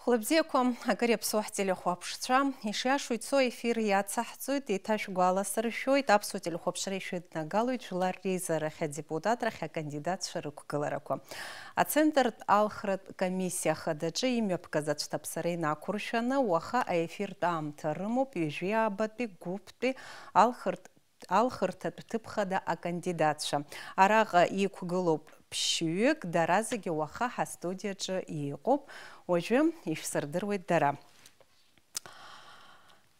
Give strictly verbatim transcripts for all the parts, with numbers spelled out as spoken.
Хәлыбзиақәа, акыр иаԥсоу ҳтелехәаԥшцәа, ишиашоу ицо аефир иацаҳҵоит, еиҭашәгәаласыршәоит, аԥсуа телехәаԥшра ишәыднагалоит Жәлар реизарахь адепутатрахь акандидатцәа рықәгыларақәа. Ацентртә алхратә комиссиа ахадаҿы имҩаԥгаз ацәҭаԥсара инақәыршәаны, уаха аефиртә аамҭа рымоуп ҩажәи аабатәи, гәыԥтәи, алхырт-, алхырҭатә ҭыԥ хада акандидатцәа. Араҟа иқәгылоуп ԥшьҩык, дара зегьы уаха ҳастудиаҿы иҟоуп, уажәы ишәсырдыруеит дара.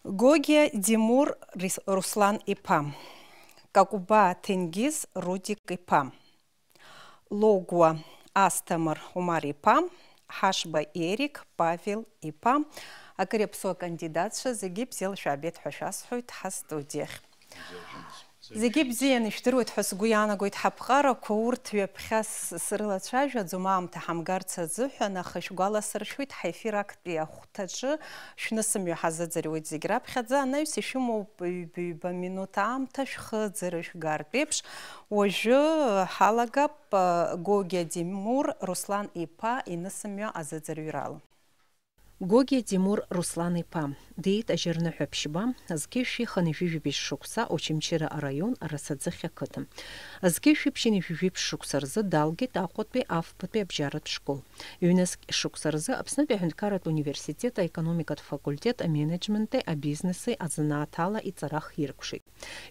Гогиа Димур Рис-, Руслан-иԥа, Какуба Ҭенгиз Рудик-иԥа, Логуа Асҭамыр Умар-иԥа, Ҳашба Ерик Павел-иԥа, акыр иаԥсоу акандидатцәа зегьы бзиала шәаабеит ҳәа шәасҳәоит ҳастудиахь. Зегьы бзианы ишәдыруеит ҳәа сгәы иаанагоит ҳаԥҟарақәа, урҭ ҩаԥхьа с-, срылацәажәаӡом, аамҭа ҳамгарц азыҳәан, аха шәгәаласыршәоит, ҳефир актәи ахәҭаҿы шәнысымҩа ҳазыӡырҩуеит зегь раԥхьаӡа, анаҩс ишәымоуп ҩба-ҩба минуҭ аамҭа шәхы ӡырышәгартә еиԥш, уажәы ҳалагап, э, Гогиа Димур Руслан-иԥа инысымҩа азыӡырҩрала. Гогиа Димур Руслан-иԥа диит ажьырныҳәа ԥшьба, зқьи жәшәи хынҩажәи жәибжь шықәса Очамчыра араион Арасаӡыхь ақыҭа. Зқьи жәшәи ԥшьынҩажәи жәибжь шықәса рзы далгеит Аҟәатәи афбатәи абжьаратә школ. Ҩнызқь шықәса рзы Аԥснытәи аҳәынҭқарратә университет аекономикатә факультет аменеџьменти абизнеси азанааҭ ала иҵара хиркәшеит.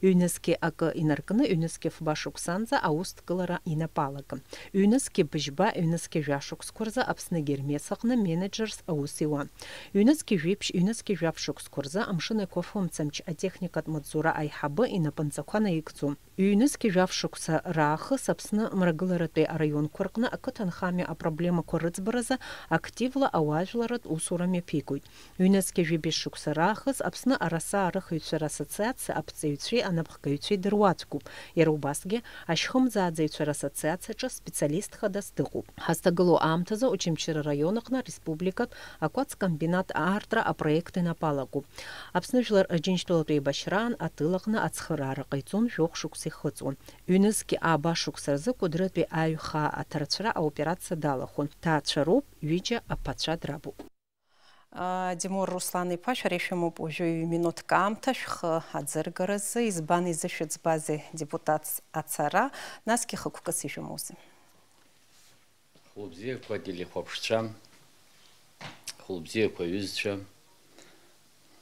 Ҩнызқьи акы инаркны, ҩнызқьи фба шықәсанӡа аусҭгылара инапы алакын. Ҩнызқьи быжьба, ҩнызқьи жәа шықәсқәа рзы Аԥсны Гермес аҟны менеџерс аус иуан. Ҩнызқьи жәиԥшь, ҩнызқьи жәаф шықәсқәа рзы амшын еиқәафо амцамч атехникатә маҵзура аиҳабы инапынҵақәа наигӡон. Ҩнызқьи жәаф шықәса раахыс Аԥсны мрагыларатәи араионқәа рҟны ақыҭанхамҩа апроблемақәа рыӡбаразы активла ауаажәларратә усура мҩаԥигоит. Ҩнызқьи жәибжь шықәса раахыс Аԥсны араса арыхыҩцәа рассоциациа аԥҵаҩцәеи анапхгаҩцәеи дыруаӡәкуп. Иара убасгьы ашьхымзааӡаҩцәа рассоциациаҿы специалист хадас дыҟоуп. Ҳазҭагылоу аамҭазы Очамчыра араион аҟны ареспубликатә акәац комбинат аартра апроект инапы алакуп. Аԥсны Жәлар Рџьынџьтәылатә еибашьраан атыл аҟны ацхыраара ҟаиҵон, жәохә шықәса ихыҵуан. Ҩнызқьи ааба шықәса рзы Кәыдрытәи аҩхаа аҭарцәра аоперациа далахәын. Ҭаацәароуп, ҩыџьа аԥацәа драбуп. Димур Руслан-иԥа, шәара ишәымоуп уажәы ҩ-минуҭк аамҭа шәхы аӡыргаразы. Избан изышәыӡбазеи депутатс ацара, насгьы хықәкыс ишәымоузеи? Хәылбзиақәа ателехәаԥшцәа, хәылбзиақәа аҩызцәа,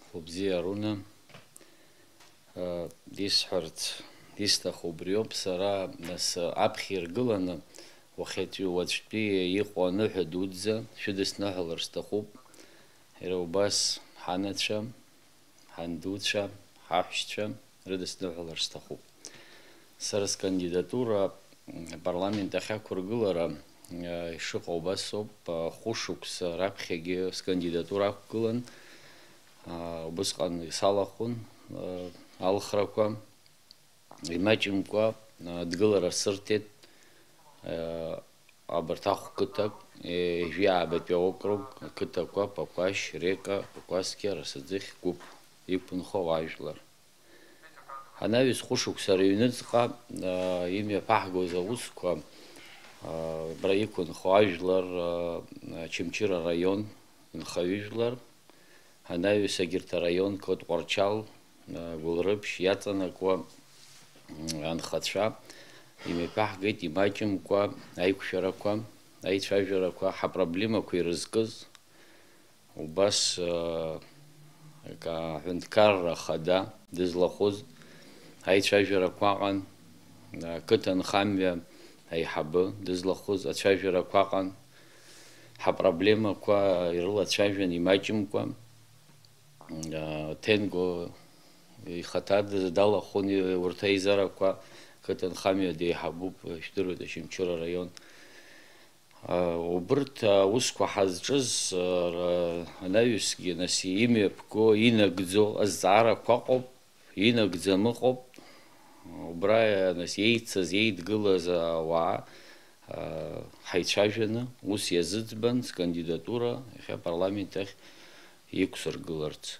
хәылбзиа Аруна, Исҳәарц исҭаху убриоуп, сара нас аԥхьа иргыланы, уахьатәи уаҵәтәи иҟоу аныҳәа дуӡӡа шәыдысныҳәалар сҭахуп. Иара убас ҳанацәа, ҳандуцәа, ҳаҳәшьцәа рыдысныҳәалар сҭахуп. Сара скандидатура апарламент ахь ақәыргылара, э, ишыҟоу убас ауп. Э, хәышықәса раԥхьагьы скандидатура ақәгылан. Э, убысҟан салахәын, э, алхрақәа. Имаҷымкәа, э, адгылара сырҭеит, э, абарҭ ахә қыҭак, э, жәаҩа аабатәи аокруг ақыҭақәа Пакәашь, Река, Пакәасқьа, Расаӡыхь, Гәыԥ иқәынхо ажәлар. Анаҩс хәышықәса рыҩныҵҟа, э, имҩаԥаҳгоз аусқәа, э, абра иқәынхо ажәлар, э, Очамчыра араион нхаҩыжәлар, анаҩс егьырҭ араионқәа Тҟәарчал, э, Гәылрыԥшь иаҵанакуа, м, анхацәа имҩаԥаҳгеит имаҷымкәа аиқәшәарақәа, аицәажәарақәа, ҳапроблемақәа ирызкыз, убас, э, акы аҳәынҭқарра ахада дызлахәыз аицәажәарақәа аҟан, ақыҭанхамҩа аиҳабы дызлахәыз ацәажәарақәа аҟан, ҳапроблемақәа ирылацәажәан имаҷымкәа, э, Ҭенго ихаҭа даз-, далахәын урҭ аизарақәа, ақыҭанхамҩа деиҳабуп, ижәдыруеит, Очамчыра араион. Э, убырҭ аусқәа ҳазҿыз, э, ра-, анаҩсгьы, нас, имҩаԥго, инагӡо азҵаарақәа ыҟоуп, инагӡам ыҟоуп. Убра, нас, еицыз, еидгылаз ауаа, э, ҳаицәажәаны, ус иазыӡбан скандидатура иахьа апарламент ахь иқәсыргыларц.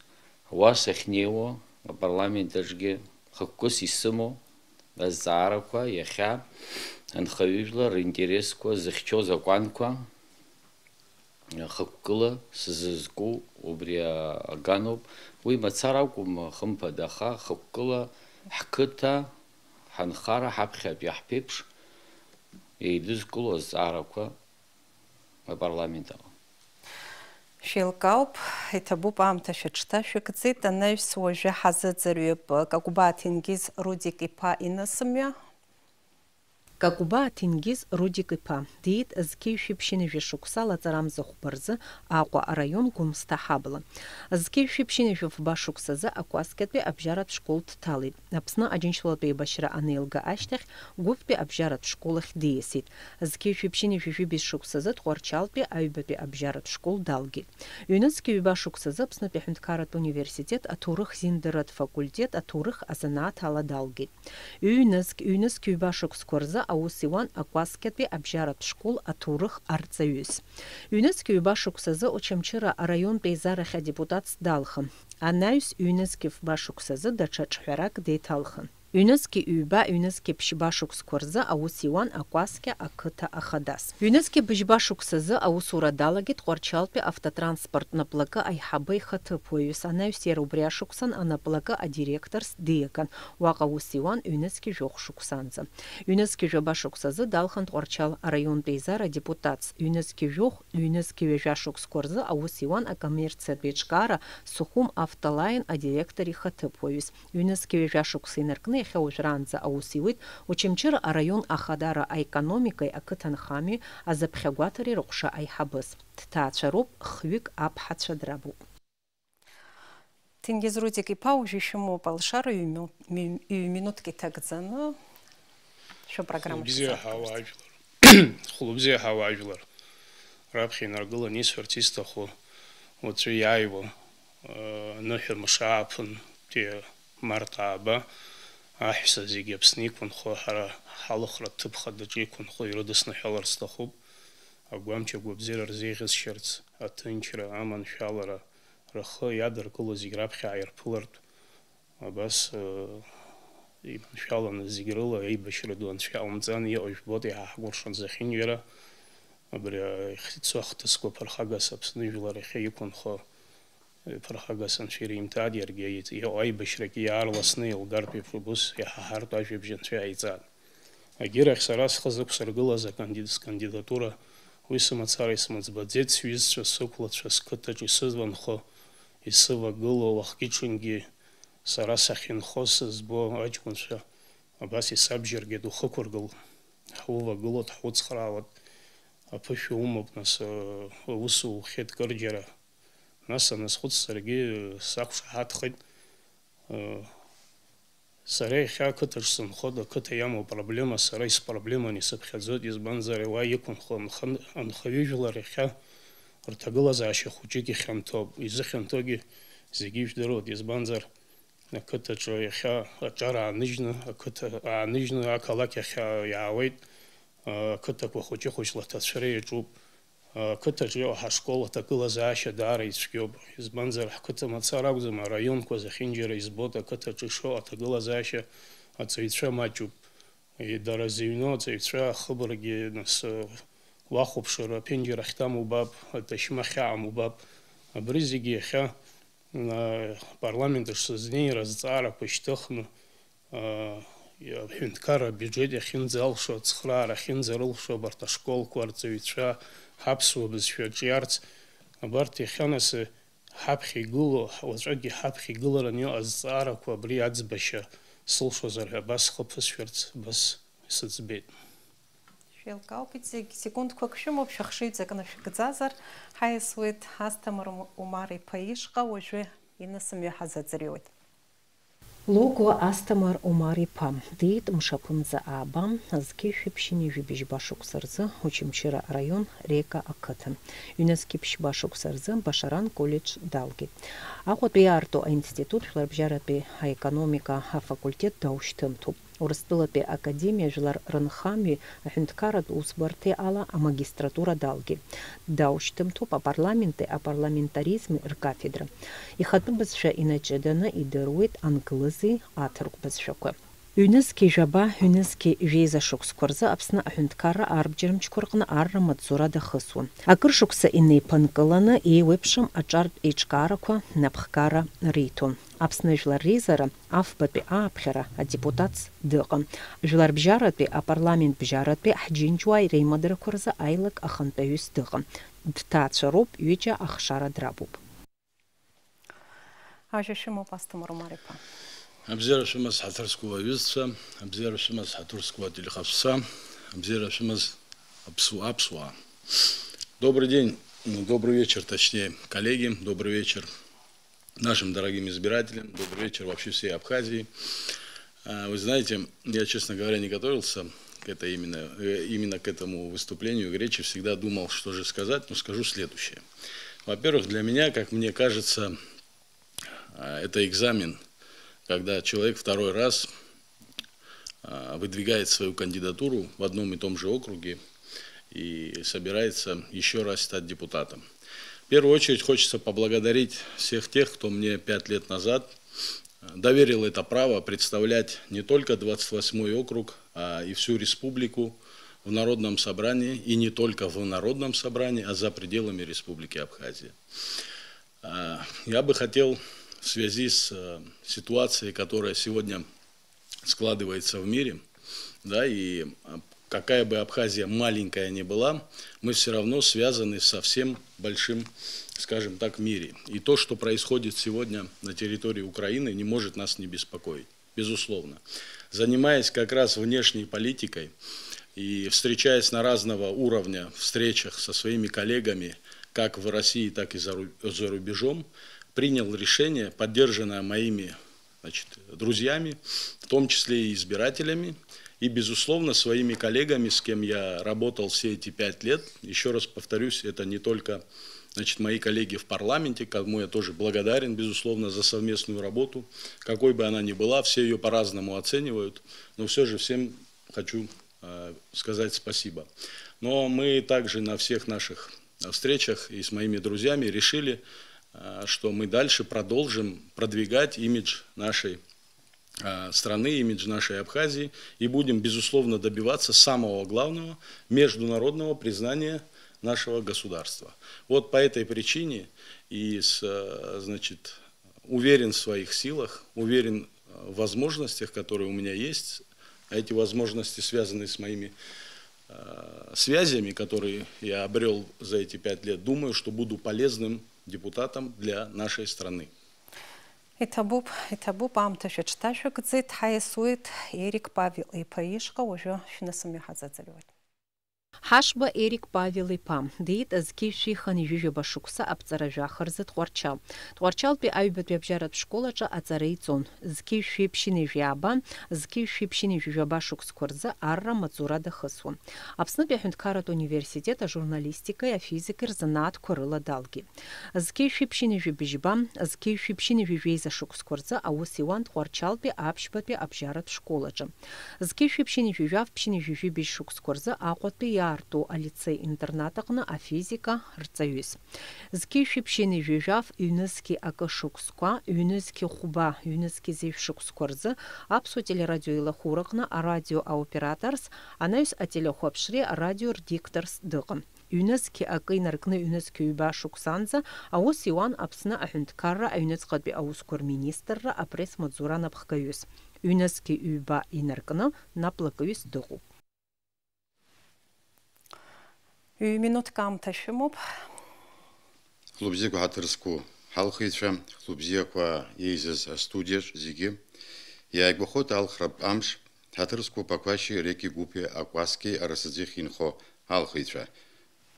Уа сахьнеиуа, апарламент аҿгьы хықәкыс исымоу азҵаарақәа, иахьа анхаҩыжәлар ринтересқәа зыхьчо азакәанқәа, хықәкыла сзызку убри аганоуп. Уи мацара акәым, хымԥада, аха хықәкыла ҳқыҭа, ҳанхара, ҳаԥхьатәи ҳԥеиԥш еидызкыло азҵаарақәа апарламент аҟны. Шәеилкаауп, иҭабуп, аамҭа шәыҽҭашәыгӡеит, анаҩс уажәы ҳазыӡырҩып Какәбаа Ҭенгиз Рудик иԥа инысымҩа. Какәбаа Ҭенгиз Рудик иԥа диит зқьи жәшәи ԥшьынҩажәи шықәса лаҵарамза хәба рзы Аҟәа араион Гәымсҭа ҳабла. Зқьи жәшәи ԥшьынҩажәи фба шықәсазы Акәасқьатәи абжьаратә школ дҭалеит. Аԥсны Аџьынџьтәылатәи еибашьра анеилга ашьҭахь, Гәыԥтәи абжьаратә школ ахь диасит. Зқьи жәшәи ԥшьынҩажәи жәибжь шықәсазы Тҟәарчалтәи аҩбатәи абжьаратә школ далгеит. Ҩнызқьи ҩба шықәсазы Аԥснытәи аҳәынҭқарратә университет аҭоурых-зиндырратә факультет аҭоурых азанааҭ ала далгеит. Ҩнызқь, ҩнызқьи ҩба шықәсқәа рзы аус иуан Акәасқьатәи абжьаратә школ аҭоурых арҵаҩыс. Ҩнызқьи ҩба шықәсазы Очамчыра араионтә еизарахь адепутатс далхын. Анаҩс ҩнызқьи фба шықәсазы даҽа ҿҳәарак деиҭалхын. Ҩнызқьи ҩба, ҩнызқьи ԥшьба шықәсқәа рзы аус иуан Акәасқьа ақыҭа ахадас. Ҩнызқьи быжьба шықәсазы аусура далагеит Тҟәарчалтәи автотранспорттә наплакы аиҳабы ихаҭыԥуаҩыс, анаҩс иара убри ашықәсан анаплакы адиректорс диаган, уаҟа аус иуан ҩнызқьи жәохә шықәсанӡа. Ҩнызқьи жәаба шықәсазы далхын Тҟәарчал араионтә еизара адепутатс, ҩнызқьи жәохә, ҩнызқьи ҩажәа шықәсқәа рзы аус иуан акоммерциатә еиҿкаара Сухум автолаин адиректор ихаҭыԥуаҩыс. Ҩнызқьи ҩажәа шықәса инаркны иахьа уажәраанӡа аус иуеит Очамчыра араион ахадара аекономикеи ақыҭанхамҩеи азаԥхьагәаҭареи рыҟәша аиҳабыс. Дҭаацәароуп, хҩык аԥҳацәа драбуп. Ҭенгиз Рудик иԥа, уажәы ишәымоуп алшара, ҩ-, ҩ-, ҩ-минуҭк иҭагӡаны шәыпрограмма шәзаҳкыларц. Хәлыбзиа ҳауаажәлар. Хәлыбзиа ҳауаажәлар. Раԥхьа инаргыланы исҳәарц исҭаху, уаҵәы иааиуа, э, аныҳәа мшы ааԥынтәи март ааба, аҳәса зегьы Аԥсны иқәынхо, ҳара ҳалахратә ҭыԥ хадаҿы иқәынхо ирыдысныҳәалар сҭахуп. Агәамч агәабзиара рзеиӷьасшьарц, аҭынчра, аманшәалара, рхы иадыркыло зегь раԥхьа ааирԥылартә, абас, э, иманшәаланы зегь рыла аибашьра ду анцәа иҟамҵан, иҟоу жәбоит, иаҳа ҳкәыршан зехьынџьара. Абри, э, ихьӡ-, ахҭысқәа ԥырхагас Аԥсны жәлар иахьа иқәынхо, э, ԥырхагас анцәа иримҭааит, иаргьы иаиҵ-, иҟоу аибашьрагьы иаарласны еилгартә еиԥш убыс иаҳаҳартә ажәабжь анцәа иаиҵааит. Егьирахь сара схы зықәсыргылаз акандид-, скандидатура уи сымацара исмыӡбаӡеит, сҩызцәа, сықәлацәа, сқыҭаҿ исыванхо, исывагылоу, уахгьы-ҽынгьы сара сахьынхо сызбо аҷкәынцәа, абас исабжьаргеит, ухықәыргыл, ҳувагылоит, ҳуцхраауеит, аԥышәа умоуп, нас, э, аус ухьеит кырџьара. Нас анысхәыц саргьы сақәшаҳаҭхеит. Сара иахьа ақыҭаҿ сынхоит, ақыҭа иамоу проблема сара испроблеманы исыԥхьаӡоит, избанзар, уа иқәынхо анхаҩыжәлар иахьа рҭагылазаашьа хәыҷык ихьанҭоуп. Изыхьанҭоугьы зегьы ижәдыруеит, избанзар, ақыҭаҿы иахьа аҿар ааныжьны, ақыҭа ааныжьны ақалақь ахь иаауеит, ақыҭақәа хәыҷы-хәыҷла аҭацәара иаҿуп. Ақыҭаҿы иҟоу ҳашкол аҭагылазаашьа даара ицәгьоуп, избанзар, ҳқыҭа мацара акәӡам, араионқәа зехьынџьара избоит ақыҭаҿы ишыҟоу аҭагылазаашьа, аҵаҩцәа маҷуп. Дара зыҩноу аҵаҩцәа ахыбрагьы, нас, уахәаԥшыр, аԥенџьыр ахьҭам убап, аташьма ахьаам убап. Абри зегьы иахьа, а, апарламент аҿ сызнеир азҵаарақәа шьҭыхны, аа, аҳәынҭқарра абиуџьет иахьынӡалшо, ацхыраара ахьынӡарылшо, абарҭ ашколқәа, арҵаҩцәа, ҳаԥсуа бызшәа аҿиарц, абарҭ иахьа нас ҳаԥхьа игылоу, уаҵәыгьы ҳаԥхьа игылараны иҟоу азҵаарақәа абри аӡбашьа сылшозар ҳәа абас схы ԥысшәарц абас сыӡбеит. Шәеилкаауп, зегь секундқәак шәымоуп, шәыхшыҩ ҵакны шәыгӡазар, ҳаиасуеит Асҭамыр Умар-иԥа ишҟа, уажәы инысымҩа ҳазыӡырҩуеит. Логуа Асҭамыр Омар-иԥа диит мшаԥынҵа ааба, зқьи жәшәи ԥшьынҩажәи быжьба шықәса рзы Очамчыра араион Река ақыҭан, ҩнызқьи ԥшьба шықәса рзы Башаран коллеџь далгеит. Аҟәатәи иаарту аинститут жәларбжьаратәи аекономика афакультет даушьҭымҭоуп. Урыстәылатәи академиа жәлар рынхамҩеи аҳәынҭқарратә усбарҭеи ала амагистратура далгеит. Даушьҭымҭоуп апарламенти апарламентаризми ркафедра. Ихатәы бызшәа инаҷыданы идыруеит англызи аҭырқә бызшәақәа. Ҩнызқьи жәаба, ҩнызқьи жәеиза шықәсқәа рзы Аԥсны аҳәынҭқарра арбџьармчқәа рҟны арра маҵзура дахысуан. Акыр шықәса инеиԥынкыланы еиуеиԥшым аҿартә еиҿкаарақәа напхгара риҭон. Аԥсны Жәлар реизара афбатәи ааԥхьара адепутатс дыҟан. Жәларбжьаратәи апарламент бжьаратәи ҳџьынџьуааи реимадарақәа рзы аилак ахантәаҩыс дыҟан. Дҭаацәароуп, ҩыџьа ахшара драбуп. Ажәа шәымоуп, Асҭамыр Омар-иԥа. Абзиара шәымаз, ҳаҭыр зқәу аҩызцәа, абзиара шәымаз, ҳаҭыр зқәу ателехәаԥшцәа, абзиара шәымаз, аԥсу-, аԥсуаа. Добрый день, ну, добрый вечер, точнее, коллеги, добрый вечер нашим дорогим избирателям, добрый вечер вообще всей Абхазии. А, вы знаете, я, честно говоря, не готовился к этой именно, э, именно к этому выступлению, к речи, всегда думал, что же сказать, но скажу следующее. Во-первых, для меня, как мне кажется, а, это экзамен, когда человек второй раз, а, выдвигает свою кандидатуру в одном и том же округе и собирается ещё раз стать депутатом. В первую очередь хочется поблагодарить всех тех, кто мне пять лет назад, а, доверил это право представлять не только двадцать восьмой округ, а и всю республику в Народном собрании, и не только в Народном собрании, а за пределами Республики Абхазия. А, я бы хотел в связи с, э, ситуацией, которая сегодня складывается в мире, да, и, а, какая бы Абхазия маленькая ни была, мы всё равно связаны со всем большим, скажем так, мире. И то, что происходит сегодня на территории Украины, не может нас не беспокоить, безусловно. Занимаясь как раз внешней политикой и встречаясь на разного уровня встречах со своими коллегами, как в России, так и за ру-, за рубежом, принял решение, поддержанное моими, значит, друзьями, в том числе и избирателями, и, безусловно, своими коллегами, с кем я работал все эти пять лет. Ещё раз повторюсь, это не только, значит, мои коллеги в парламенте, кому я тоже благодарен, безусловно, за совместную работу, какой бы она ни была, все её по-разному оценивают, но всё же всем хочу, э, сказать спасибо. Но мы также на всех наших, э, встречах и с моими друзьями решили, э, что мы дальше продолжим продвигать имидж нашей, э, страны, имидж нашей Абхазии и будем, безусловно, добиваться самого главного — международного признания нашего государства. Вот по этой причине и с, э, значит, уверен в своих силах, уверен, э, в возможностях, которые у меня есть. А эти возможности связаны с моими, э, связями, которые я обрёл за эти пять лет. Думаю, что буду полезным депутатом для нашей страны. Иҭабуп, иҭабуп, аамҭа шәыҽҭашәыгӡеит, ҳаиасуеит Ерик Павел-иԥа ишҟа, уажәы шәнысымҩа ҳазыӡырҩуеит. Ҳашба Ерик Павел-иԥа диит зқьи жәшәи хынҩажәи жәаба шықәса аԥҵара жәаха рзы Тҟәарчал. Тҟәарчалтәи аҩбатәи абжьаратә школ аҿы аҵара иҵон. Зқьи жәшәи ԥшьынҩажәи ааба, зқьи жәшәи ԥшьынҩажәи жәаба шықәсқәа рзы арра маҵзура дахысуан. Аԥснытәи аҳәынҭқарратә университет ажурналистикеи афизикеи рзанааҭқәа рыла далгеит. Зқьи жәшәи ԥшьынҩажәи быжьба, зқьи жәшәи ԥшьынҩажәи жәеиза шықәсқәа рзы аус иуан Тҟәарчалтәи аԥшьбатәи абжьаратә школ аҿы. Зқьи жәшәи ԥшьынҩажәи жәаф, ԥшьынҩажәи жәибжь шықәсқәа рзы Аҟәатәи иаарту алицеи-интернат аҟны афизика рҵаҩыс. Зқьи жәшәи ԥшьынҩажәи жәаф, ҩнызқьи акы шықәсқәа, ҩнызқьи хәба, ҩнызқьи зежә шықәсқәа рзы аԥсуа телерадиоеилахәыраҟны арадио аоператорс, анаҩс ателехәаԥшреи арадио рдикторс дыҟан. Ҩнызқьи акы инаркны ҩнызқьи ҩба шықәсанӡа аус иуан Аԥсны аҳәынҭқарра аҩныҵҟатәи аусқәа рминистрра апресс-маҵзура анапхгаҩыс. Ҩнызқьи ҩба инаркны наплакҩыс дыҟоуп. Ҩ-минуҭк аамҭа шәымоуп. Хәлыбзиақәа, ҳаҭыр зқәу ҳалхыҩцәа, хәлыбзиақәа еизаз астудиаҿ зегьы, иааигәахоит алхратә амш, ҳаҭыр зқәу Ԥақәашьи Реки Гәыԥи акәасқьеи арасаӡыхь инхо алхыҩцәа.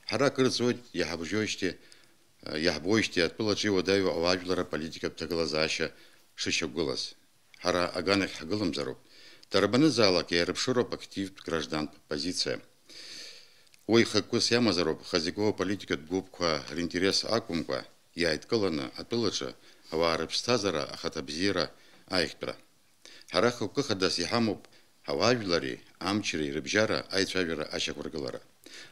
Ҳара акыр ҵуеит иаҳабжьоижьҭеи, иаҳбоижьҭеи атәылаҿы иуадаҩу ауаажәларра политикатә ҭагылазаашьа шышьақәгылаз. Ҳара аганахь ҳгыламзароуп. Дарбанызаалак иааирԥшыроуп активтә граждантә позициа. Уи хықәкыс иамазароуп хазикоу аполитикатә гәыԥқәа ринтерес акәымкәа, иааидкыланы атәылаҿы ауаа рыԥсҭазаара ахаҭабзиара аиӷьтәра. Ҳара хықәкы хадас иҳамоуп ауаажәлари амчреи рыбжьара аицәажәара ашьақәыргылара.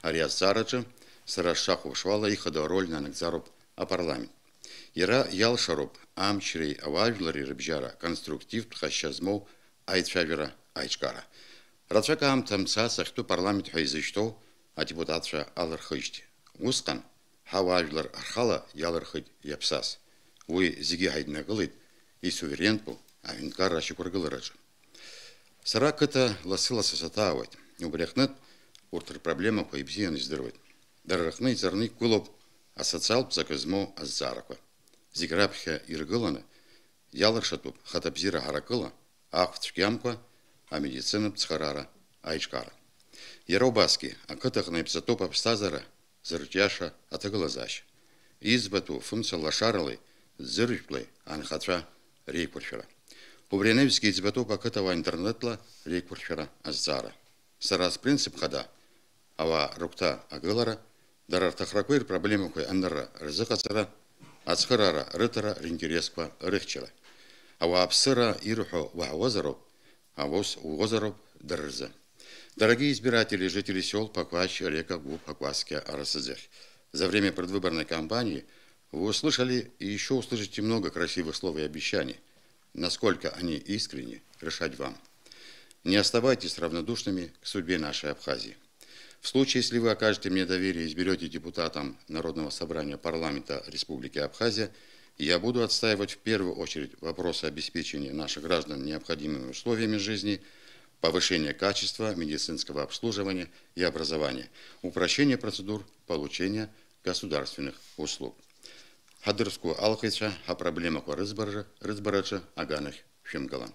Ари азҵаараҿы, сара сшахәаԥшуала, ихадоу ароль нанагӡароуп апарламент. Иара иалшароуп амчреи ауаажәлари рыбжьара конструктивтә ҟазшьа змоу аицәажәара аиҿкаара. Рацәак аамҭа мца сахьтәу парламент ҳәа изышьҭоу адепутатцәа алырхижьҭеи. Усҟан ҳауаажәлар рхала иалырхит иаԥсаз. Уи зегьы ҳаиднакылеит исуверентәу аҳәынҭқарра ашьақәыргылараҿы. Сара ақыҭа лассы-лассы саҭаауеит. Убри аҟнытә урҭ рпроблемақәа ибзианы издыруеит. Дара рҟны иҵарны иқәгылоуп асоциалтә ҵакы змоу азҵаарақәа. Зегь раԥхьа иргыланы иалыршатәуп хаҭабзиара ҳаракыла, ахә цәгьамкәа, амедицинатә цхыраара аиҿкаара. Иара убасгьы, ақыҭаҟны иԥҵатәуп аԥсҭазаара зырҿиаша аҭагылазаашьа. Иӡбатәу фымца лашаралеи ӡыржәтәлеи анхацәа реиқәыршәара. Убри анаҩсгьы иӡбатәуп ақыҭауаа интернетла реиқәыршәара азҵаара. Сара спринцип хада, ауаа рыгәҭа агылара, дара рҭахрақәеи рпроблемақәеи анырра рзыҟаҵара, ацхыраара рыҭара ринтересқәа рыхьчара. Ауааԥсыра ирҳәо уаҳауазароуп, аус уозароуп дара рзы. Дорогие избиратели, жители сел Паквач, Река, Губ, Акваския, Арасыдзехь. За время предвыборной кампании вы услышали и еще услышите много красивых слов и обещаний. Насколько они искренни, решать вам. Не оставайтесь равнодушными к судьбе нашей Абхазии. В случае, если вы окажете мне доверие и изберете депутатом Народного собрания парламента Республики Абхазия, я буду отстаивать в первую очередь вопросы обеспечения наших граждан необходимыми условиями жизни, повышения качества медицинского обслуживания и образования, упрощения процедур получения государственных услуг. Ҳадырсқәоу алхыҩцәа ҳапроблемақәа рыӡбараҿы, рыӡбараҿы аганахь шәымгылан.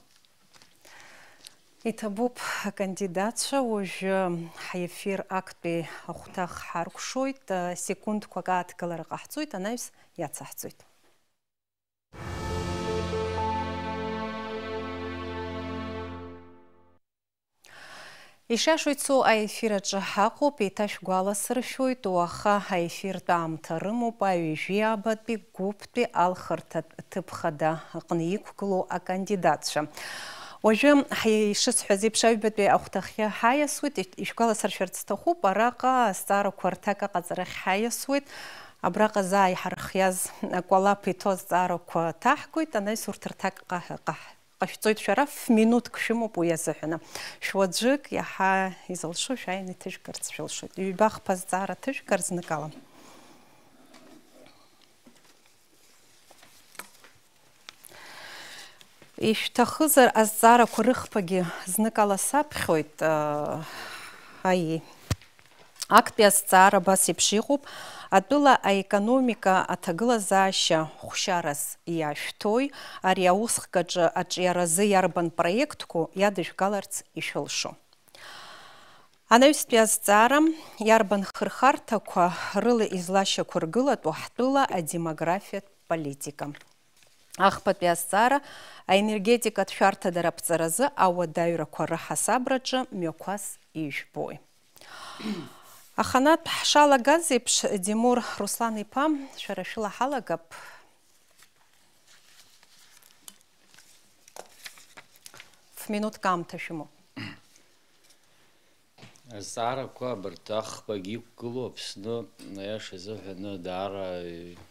Иҭабуп, акандидатцәа, уажәы ҳефир актәи ахәҭах ҳаркәшоит, секундқәак ааҭгылара ҟаҳҵоит, анаҩс иацаҳҵоит. Ишиашоу ицо аефир аҿы ҳаҟоуп, еиҭашәгәаласыршәоит, уаха аефиртә аамҭа рымоуп аҩажәи аабатәи гәыԥтәи алхырҭатә ҭыԥ хада аҟны иқәгылоу акандидатцәа. Уажәы, ҳа-, ишысҳәаз еиԥш, аҩбатәи ахәҭахьы ҳаиасуеит. Ишәгәаласыршәарц сҭахуп, араҟа азҵаарақәа рҭак аҟаҵарахь ҳаиасуеит. Абраҟа заа иҳархиаз акәалаԥ иҭоу азҵаарақәа ҭаҳгоит, анаҩс урҭ рҭак ҟаҳ-, ҟаҳ-, ҟашәҵоит шәара, ф-минуҭк шәымоуп уи азыҳәаны. Шәуаӡәык иаҳа изылшо шәааины иҭыжәгарц шәылшоит. Ҩба-хԥа зҵаара ҭыжәгар зныкала. Ишәҭахызар, азҵаарақәа рыхԥагьы зныкала саԥхьоит, аа, аиеи. Актәи азҵаара абас еиԥш иҟоуп, атәыла аекономика аҭагылазаашьа хәшьарас иашәҭои, ари аусхк аҿы аҿиаразы иарбан проектқәоу иадыжәгаларц ишәылшо? Анаҩстәи азҵаара, иарбан хырхарҭақәа рыла излашьақәыргылатәу ҳтәыла адемографиатә политика? Ахԥатәи азҵаара, аенергетикатә шәарҭадара аԥҵаразы ауадаҩрақәа рыҳасабраҿы мҩақәас ижәбои? Аханатә ҳшалагаз еиԥш, Димур Руслан-иԥа, шәара шәыла ҳалагап. Ф-минуҭк аамҭа шәымоуп. Азҵаарақәа абарҭ ахԥагь иқәгылоу Аԥсны, аиаша азыҳәаны, даара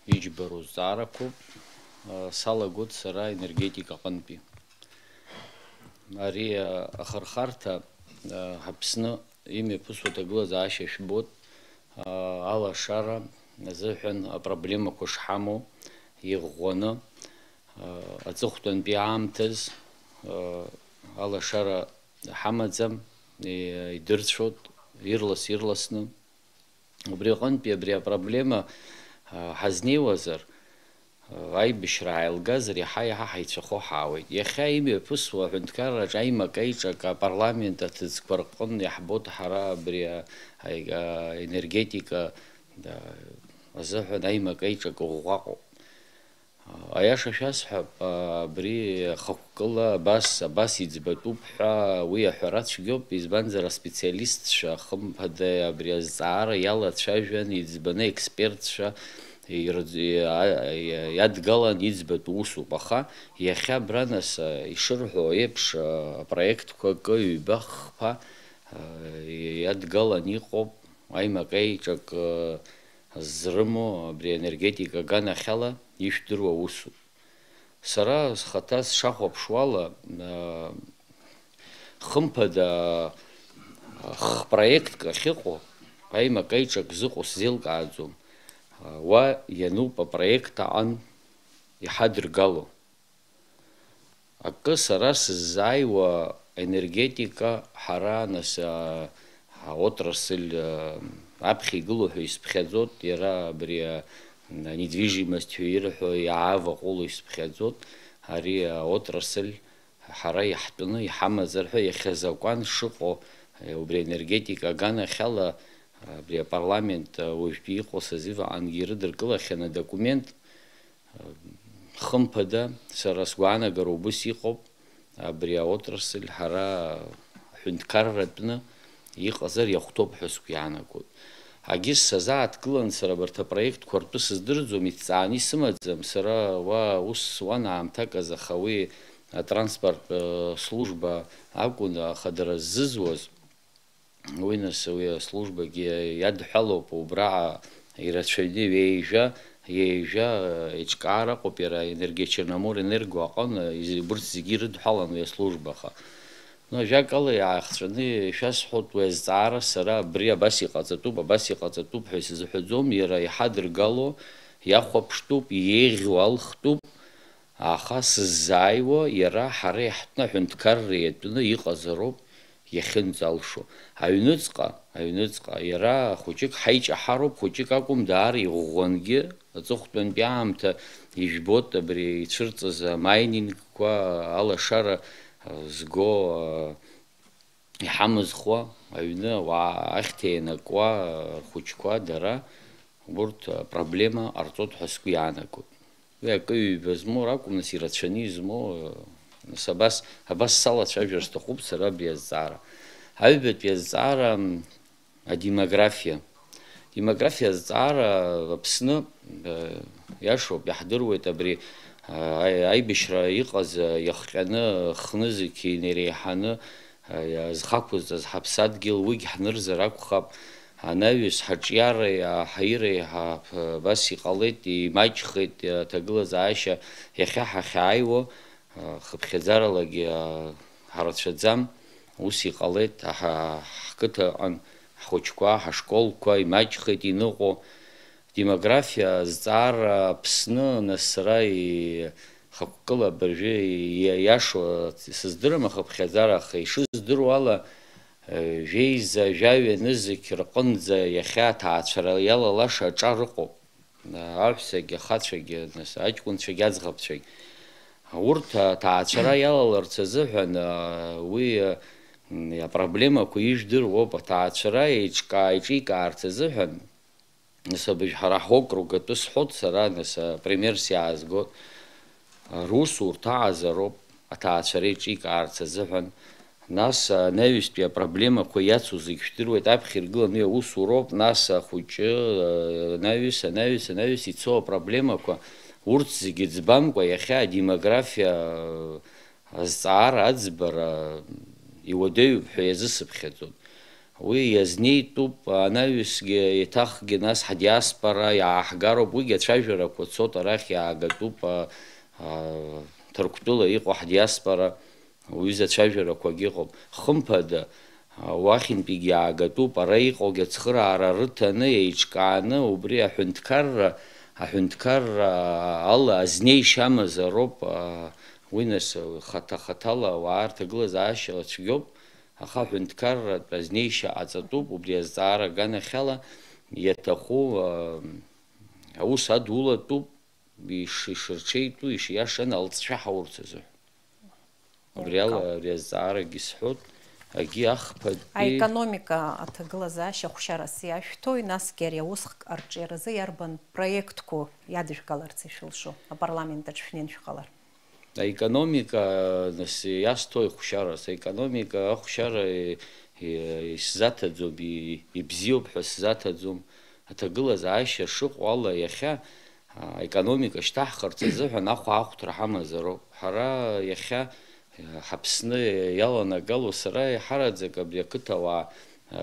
иџьбароу зҵаарақәоуп. Салагоит сара аенергетика аҟынтәи. Ари ахырхарҭа Аԥсны имҩаԥысуа аҭагылазаашьа шәбоит, алашара азыҳәан апроблемақәа шҳамоу иӷәӷәаны, аҵыхәтәантәи аамҭаз алашара ҳамаӡам, идырцәоит ирлас-ирласны. Убри аҟынтәи абри апроблема ҳазнеиуазар, аибашьра ааилгазар, иаҳа-иаҳа ҳаицәахо ҳаауеит. Иахьа имҩаԥысуа аҳәынҭқарраҿы аимак-аиҿак апарламент аҭыӡқәа рҟын иаҳбоит ҳара абри а-, а-, енергетика, а, азыҳәан аимак-аиҿак ӷәӷәаҟоуп. Аиаша шәасҳәап, абри хықәкыла абас, абас иӡбатәуп ҳәа уи аҳәара цәгьоуп, избанзар аспециалистцәа, хымԥада, абри азҵаара иалацәажәан, иӡбаны аекспертцәа ирӡ-, иа-, иа-, иадгалан иӡбатәу усуп, аха иахьа абра нас, ишырҳәо еиԥш, апроектқәа акы ҩба-хԥа, иадгалан иҟоуп, аимак-аиҿак, зрымоу абри аенергетика аганахьала ишәдыруа усуп. Сара схаҭа сшахәаԥшуала, аа, Хымԥада, хпроектк ахьыҟоу, аимак-аиҿак зыҟоу сзеилкааӡом. Уа иануп апроект аҟан иҳадыргало. Акы сара сыззааиуа, энергетика, ҳара, нас, а, аотрасль, а, аԥхьа игылоу ҳәа исԥхьаӡоит, иара абри, а, недвижимость ҳәа ирҳәо иааваҟәыло исԥхьаӡоит, ари аотрасль ҳара иаҳтәны иҳамазар ҳәа, иахьа азакәан шыҟоу, а, убри аенергетика аганахьала, а, абри апарламент, а, уажәтәи иҟоу созыв аҟангьы ирыдыркылахьан адокумент, Хымԥада, сара сгәаанагароуп, ус иҟоуп, абри аотрасль ҳара аҳәынҭқарратәны иҟазар иахәҭоуп ҳәа сгәы иаанагоит. Агьыс сазааҭгылан, сара абарҭ апроектқәа ртәы сыздырӡом, иҭҵааны исымаӡам, сара уа ус суан аамҭак азы, аха уи атранспорттә, э, служба акәын ахадара ззызуаз. Уи, нас, уи аслужбагьы иадҳәалоуп, убраҟа ирацәаҩны ҩеижәа, ҩеижәа, еиҿкаара ыҟоуп иара Енергетчерноморэнерго аҟны, из-, убырҭ зегьы ирыдҳәалан уи аслужба, аха. Ну, ажәакала, иаахҵәаны ишәасҳәоит уи азҵаара, сара абри абас иҟаҵатәуп, абас иҟаҵатәуп ҳәа исзыҳәаӡом, иара иҳадыргало иахәаԥштәуп, иеиӷьу алхтәуп, аха сыззааиуа иара ҳара иаҳтәны аҳәынҭқарра иатәны иҟазароуп, иахьынӡалшо. Аҩныҵҟа, аҩныҵҟа, иара хәыҷык ҳаиҷаҳароуп, хәыҷык акәым, даара иӷәӷәангьы, аҵыхәтәантәи аамҭа ижәбоит абри ицәырҵыз амаинингқәа алашара зго, иҳамызхуа, аҩны ауаа ахьҭа ианакуа, рхәыҷқәа дара, урҭ апроблема ҟарҵоит ҳәа сгәы иаанагоит. Уи акы-ҩба змоу ракәым, нас, ирацәаны измоу, нас, абас, абас салацәажәар сҭахуп сара абри азҵаара. Аҩбатәи азҵаара, м, адемографиа. Демографиа азҵаара Аԥсны, э, иашоуп, иаҳдыруеит абри, э, аи-, аибашьра иҟаз, э, иахҟьаны, хнызқь инеиреиҳаны, э, зхы ақәызҵаз ҳаԥсадгьыл, уигь ҳнырзар акәхап. Анаҩс ҳаҿиареи аҳаиреи ҳа-, абас иҟалеит, имаҷхеит аҭагылазаашьа, иахьа ҳахьааиуа, хыԥхьаӡаралагьы ҳарацәаӡам, ус иҟалеит, ҳа-, ҳқыҭаҟан ҳхәыҷқәа, ҳашколқәа имаҷхеит иныҟәо. Демографиа азҵаара Аԥсны, нас, сара и-, хықәкыла абыржәы иа-, иашоу сыздырам ахыԥхьаӡара, аха ишыздыруа ала, Жәеиза, жәаҩа нызқь рҟынӡа иахьа аҭаацәара иалалаша аҿар ыҟоуп. Аҳәсагьы, ахацәагьы, нас, аҷкәынцәагьы, аӡӷабцәагьы. Урҭ аҭаацәара иалаларц азыҳәан, уи, апроблемақәа ижәдыруоуп, аҭаацәара еиҿкаа-, еиҿикаарц азыҳәан, Нас абыжь ҳара ҳокруг атәы сҳәоит сара, нас апримерс иаазгоит. Русурҭа аазароуп, аҭаацәара еиҿикаарц азыҳәан. Нас анаҩстәи апроблемақәа иацу зегь шәдыруеит, аԥхьа иргыланы иаусуроуп, нас ахәыҷы, анаҩс, анаҩс, анаҩс ицо апроблемақәа, урҭ зегьы ӡбамкәа иахьа адемографиа азҵаара аӡбара иуадаҩуп ҳәа иазысыԥхьаӡоит. Уи иазнеитәуп анаҩсгьы, еиҭахгьы нас ҳдиаспора иааҳгароуп, уигьы ацәажәарақәа цоит, арахь иаагатәуп, а, а, Ҭырқәтәыла иҟоу ҳдиаспора, уҩыза ацәажәарақәагьы ыҟоуп. Хымԥада, а, уахьынтәигьы иаагатәуп, ара иҟоугьы ацхыраара рыҭаны, еиҿкааны, убри аҳәынҭқарра, аҳәынҭқарра ала азнеишьа амазароуп, а, Уи нас хаҭа-хаҭала ауаа рҭагылазаашьа цәгьоуп, аха аҳәынҭқарратә азнеишьа ҟаҵатәуп, убри азҵаара аганахьала иаҭаху, аа, аус адулатәуп, иш-, ишырҽеитәу, ишиашаны алҵшәа ҳаурц азыҳәан. Убри ала ари азҵаарагьы сҳәоит, агьи ахԥатәи. Аекономика аҭагылазаашьа хәшьарас иашәҭои, насгьы ари аусхк арҿиаразы иарбан проектқәоу иадыжәгаларц ишәылшо, апарламент аҿы шәнеин шәҟалар? Аекономика, нас, иасҭои хәшьарас, аекономика ахәшьара, и-, и-, исзаҭаӡом, и-, ибзиоуп ҳәа сзаҭаӡом. Аҭагылазаашьа шыҟоу ала иахьа, а, аекономика шьҭаҳхырц азыҳәан ахәаахәҭра ҳамазароуп. Ҳара иахьа, а, ҳаԥсны иаланагало сара иаҳараӡак абри ақыҭауаа, а,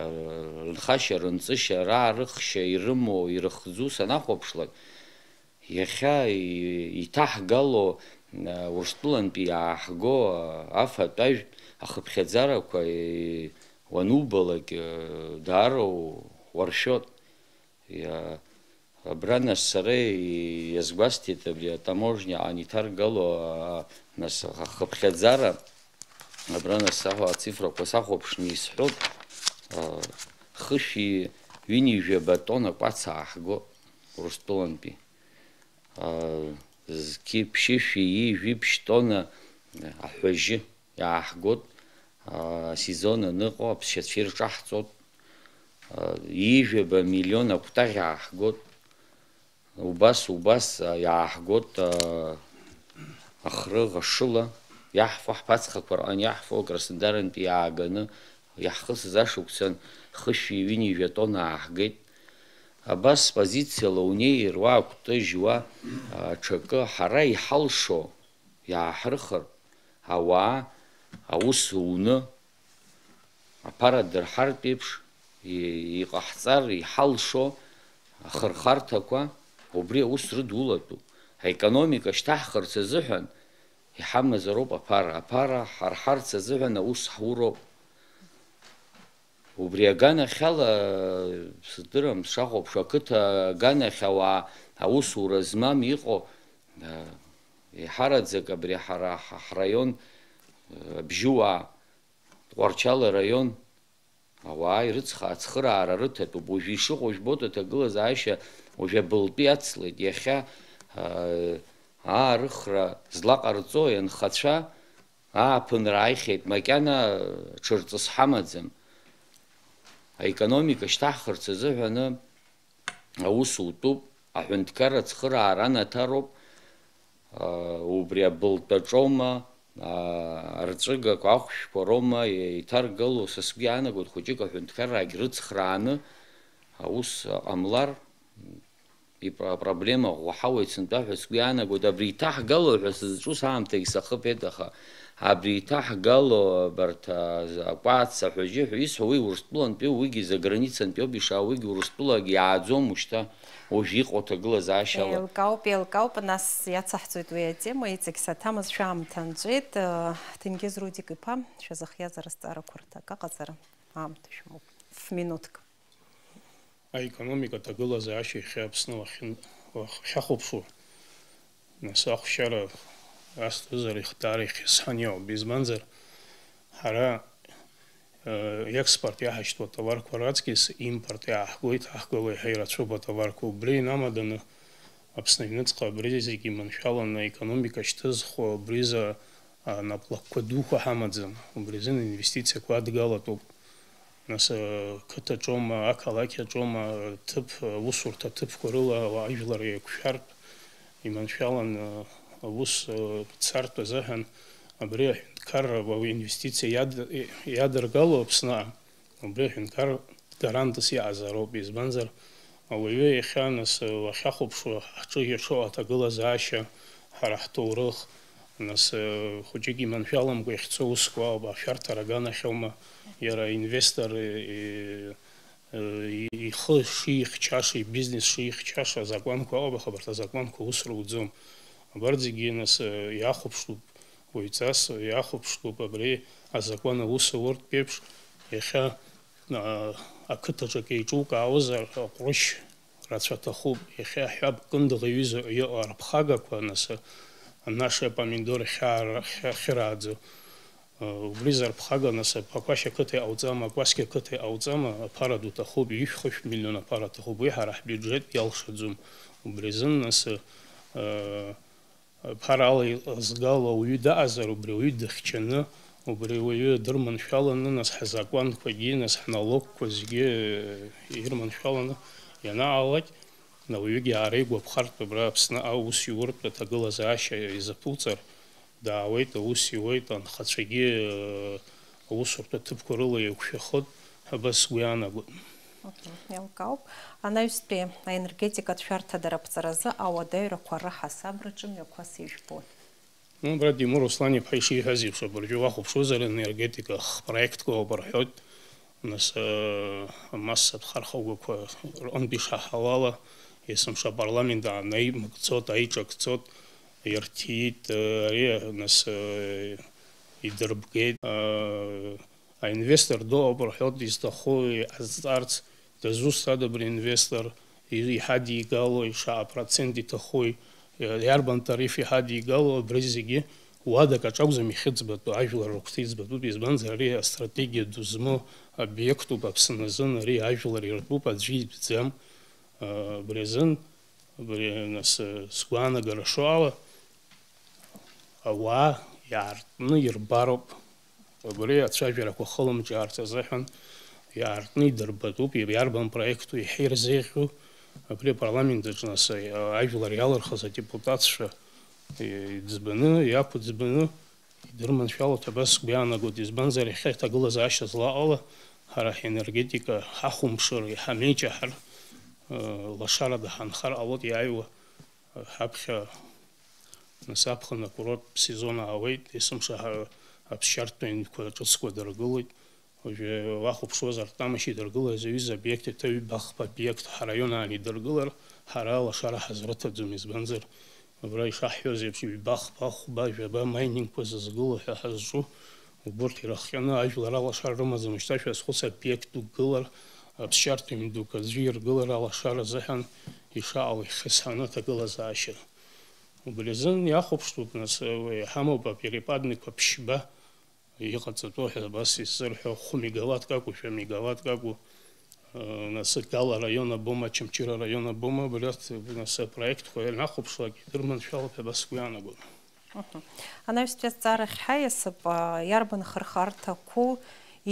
рынхашьа, рынҵышьа, раарыхшьа, ирымоу, ирыхӡу санахәаԥшлак, Иахьа и-, иҭаҳгало, Урыстәылантәи иааҳго афатә-ажәтә ахыԥхьаӡарақәа, е, уанубалак, е, даара у-, уаршәоит. Иа-, абра, нас, сара и-, иазгәасҭеит абри атаможниа аан иҭаргало, а, нас, ахыԥхьаӡара, абра, нас, саҳәа ацифрақәа сахәаԥшны исҳәоит, а, хышәи ҩынҩажәи батона кәац ааҳго Урыстәылантәи. А, зқьи ԥшьышәи ҩажәи жәиԥшь тонна аҳәажьы иааҳгоит, а, асезон аныҟоу аԥсшьацәа ирҿаҳҵоит, а, ҩажәаба миллион акәтаӷь ааҳгоит, убас, убас, а, иааҳгоит, а, ахры ӷашыла, иаҳфо ҳԥацхақәа рҟны иаҳфо, Краснодарынтәи иааганы иаҳхысыз ашықәсан хышәи ҩынҩажәи атонна ааҳгеит. Абас позициала унеир, уа акәтыжь, уа, а, аҽакы, ҳара иҳалшо иааҳрыхыр, ауаа аус уны, аԥара дырҳартә еиԥш, и-, иҟаҳҵар иҳалшо ахырхарҭақәа, убри аус рыдулатәуп. Аекономика шьҭаҳхырц азыҳәан иҳамазароуп аԥара. Аԥара ҳарҳарц азыҳәан аус ҳуроуп. Убри аганахьала, сыздырам, сшахәаԥшуа, ақыҭа аганахь ауаа аусура змам иҟоу, а, еиҳараӡак абри ҳара ҳ-, ҳраион, а, абжьыуаа, Тҟәарчал араион, ауаа ирыцха-, ацхыраара рыҭатәуп. Уажәы ишыҟоу жәбоит аҭагылазаашьа, уажәы абылтәы иацлеит, иахьа, а, аарыхра злаҟарҵои анхацәа? Ааԥынра ааихьеит, макьана ҽырҵыс ҳамаӡам. Аекономика шьҭаҳхырц азыҳәаны аус утәуп, аҳәынҭқарра ацхыраара анаҭароуп, убри абылтәаҿоума, арҵәыгақәа, ахәшәқәа роума еиҭаргыло, са сгәы иаанагоит, хәыҷык аҳәынҭқаррагь рыцхрааны аус ҟамлар, ипро-, апроблема ӷәӷәа ҳауеит сынтәа ҳәа сгәы иаанагоит. Абри иҭаҳгало ҳәа сызҿу саамҭагь сахыԥеит, аха абри иҭаҳгало абарҭ, а, акәац, аҳәажьы ҳәа исҳәо, уи Урыстәылантәиу, уигьы заграницантәиоуп ишаауа, уигьы Урыстәылагьы иааӡом ушьҭа, уажә иҟоу аҭагылазаашьала. Еилкаауп, еилкаауп, нас иацаҳҵоит уи атема, иҵегь саҭамыз шәаамҭа нҵәеит. Ҭенгиз Рудик-иԥа, шәазыхиазар азҵаарақәа рҭак аҟаҵара аамҭа шәымоуп. Ф-минуҭк. Аекономика аҭагылазаашьа иахьа Аԥсны уахьын-, уахьахәаԥшуа, нас ахәшьара азҭозар, ихдаара ихьысҳан иоуп. Избанзар, ҳара, э, експорт иаҳашьҭуа атоварқәа раҵкьыс импорт иааҳгоит, ҳахгыло иаҳа ирацәоуп атоварқәа. Убри инамаданы Аԥсны аҩныҵҟа абри зегьы маншәаланы аекономика шьҭызхуа абризы, а, наплакқәа дуқәа ҳамаӡам. Убри азын инвестициақәа адгалатәуп. Нас, э, қыҭаҿоума, ақалақь аҿоума, ҭыԥ, э, усурҭа ҭыԥқәа рыла ауаа ажәлар еиқәшәартә, иманшәалан, э, аус, э, цартә азыҳәан абри аҳәынҭқарра уаҩ инвестициа иад-, иадыргало Аԥсныҟа, убри аҳәынҭқар гарантс иҟазароуп, избанзар, ауаҩы иахьа, нас, уахьахәаԥшуа, ҳҿы иаҿу аҭагылазаашьа, ҳара ҳҭоурых, нас, хәыҷык иманшәаламкәа иахьцо усқәа ауп, ашәарҭара аганахьоума, иара инвестор, и-, и-, ихы шихьчаша, ибизнес шихьчаша азакәанқәа ауп, аха абарҭ азакәанқәа ус руӡом. Абарҭ зегьы, нас, иахәаԥштәуп, уаҩҵас иахәаԥштәуп абри азакәан аус ауртә еиԥш, иахьа, а, ақыҭаҿ акы еиҿукаауазар, аҟәрышь рацәа аҭахуп. Иахьа ҳәа Кындыӷ иҩыза иҟоу арԥхагақәа, нас, наши апомидоры хьаара-, хьа-, хьырааӡо, а, убри зарԥхага, нас, Аԥақәашь ақыҭа иҟауҵама, Акәасқьа ақыҭа иҟауҵама, аԥара ду ҭахуп, ҩышә-хышә миллион аԥара ҭахуп, уи ҳара ҳбиуџьет иалшаӡом. Убри азын, нас, а, Ԥарала иҟазгало ауаҩы даҟазар, убри ауаҩы дыхьчаны, убри ауаҩы дырманшәаланы, нас ҳзакәанқәагьы, нас ҳналогқәа зегьы ирманшәаланы ианаалак, ауаҩыгьы аара игәаԥхартә абра Аԥсны аус иуртә аҭагылазаашьа изаԥуҵар, даауеит, аус иуеит, анхацәагьы, аусурҭа ҭыԥқәа рыла еиқәшәахоит ҳәа абас сгәы иаанагоит. Мгм, еилкаауп. Анаҩстәи аенергетикатә шәарҭадара аԥҵаразы ауадаҩрақәа рыҳасабраҿы мҩақәас ижәбоит. Ну, абра Диму Руслан-иԥҳа ишиҳәаз еиԥш, абыржәы уахәаԥшуазар, аенергетика хпроектқәа ауп рҳәоит. Нас, э, амассатә хархәагақәа рҟынтә ишаҳауала, есымша апарламент аанаимыгӡоит, аиҿакӡоит. ирҭиит, ари, нас, идырбгеит. Аинвестор дыҟоуп рҳәоит, изҭаху иҟазҵарц, дызусҭада абри аинвестор, и-, иҳадигалои, шаҟа процент иҭахуи, иарбан тариф иҳадигало, абри зегьы уадак аҿы акәӡам ихьыӡбатәу, ажәлар рыгәҭа иӡбатәуп, избанзар, ари астратегиа ду змоу обиектуп Аԥсны азын, ари ажәлар иртәуп, аӡәы итәӡам. Абри азын, абри, нас, сгәаанагара шо ала, ауаа иаартны ирбароуп. Убри ацәажәарақәа хылымҿиаарц азыҳәан иаартны идырбатәуп, иарбан проекту иаҳа ирзеиӷьу, абри апарламент аҿы, нас, ажәлар иалырхыз адепутатцәа иӡбаны, иақәӡбаны идырманшәалоит, абас сгәы иаанагоит, избанзар, иахьа иҭагылазаашьа злаҟала, ҳара ҳенергетика ҳахәамԥшыр, иҳамеиҷаҳар, лашарада ҳанхар ҟалоит, иааиуа ҳаԥхьа Нас аԥхын акурорттә сезон аауеит, есымша ҳа-, аԥсшьарҭа ҩнқәа ҿыцқәа дыргылоит. Уажәы уахәаԥшуазар, Тамашь идыргылаз аҩыза обиект, еиҭа ҩба-хԥа обиект ҳараион аан идыргылар, ҳара алашара ҳазрыҭаӡом, избанзар, абра ишаҳҳәоз еиԥш, ҩба-хԥа, хәба, жәаба маинингқәа зызгыло ҳәа ҳазҿу, убырҭ ирыхҟьаны ажәлар алашара рымаӡамызт ҳәа шәазхәыц, обиект дук гылар, аԥсшьарҭа ҩн дук аӡәы иргылар алашара азыҳәан ишаҟало ихьысҳаны аҭагылазаашьа. Убри азын иахәаԥштәуп, нас, уи ҳамоуп аперепадникқәа ԥшьба иҟаҵатәу ҳәа абас исзырҳәо, хә мегаваттк акәу, шәа мегаваттк акәу, э, нас Гала араион абома, Очамчыра араион абома, убри арҭ, нас, апроектқәа ианахәаԥшлак идырманшәалоуп ҳәа абас сгәы иаанагон. Мгм. Анаҩстәи азҵаарахь ҳаиасып, а, иарбан хырхарҭақәоу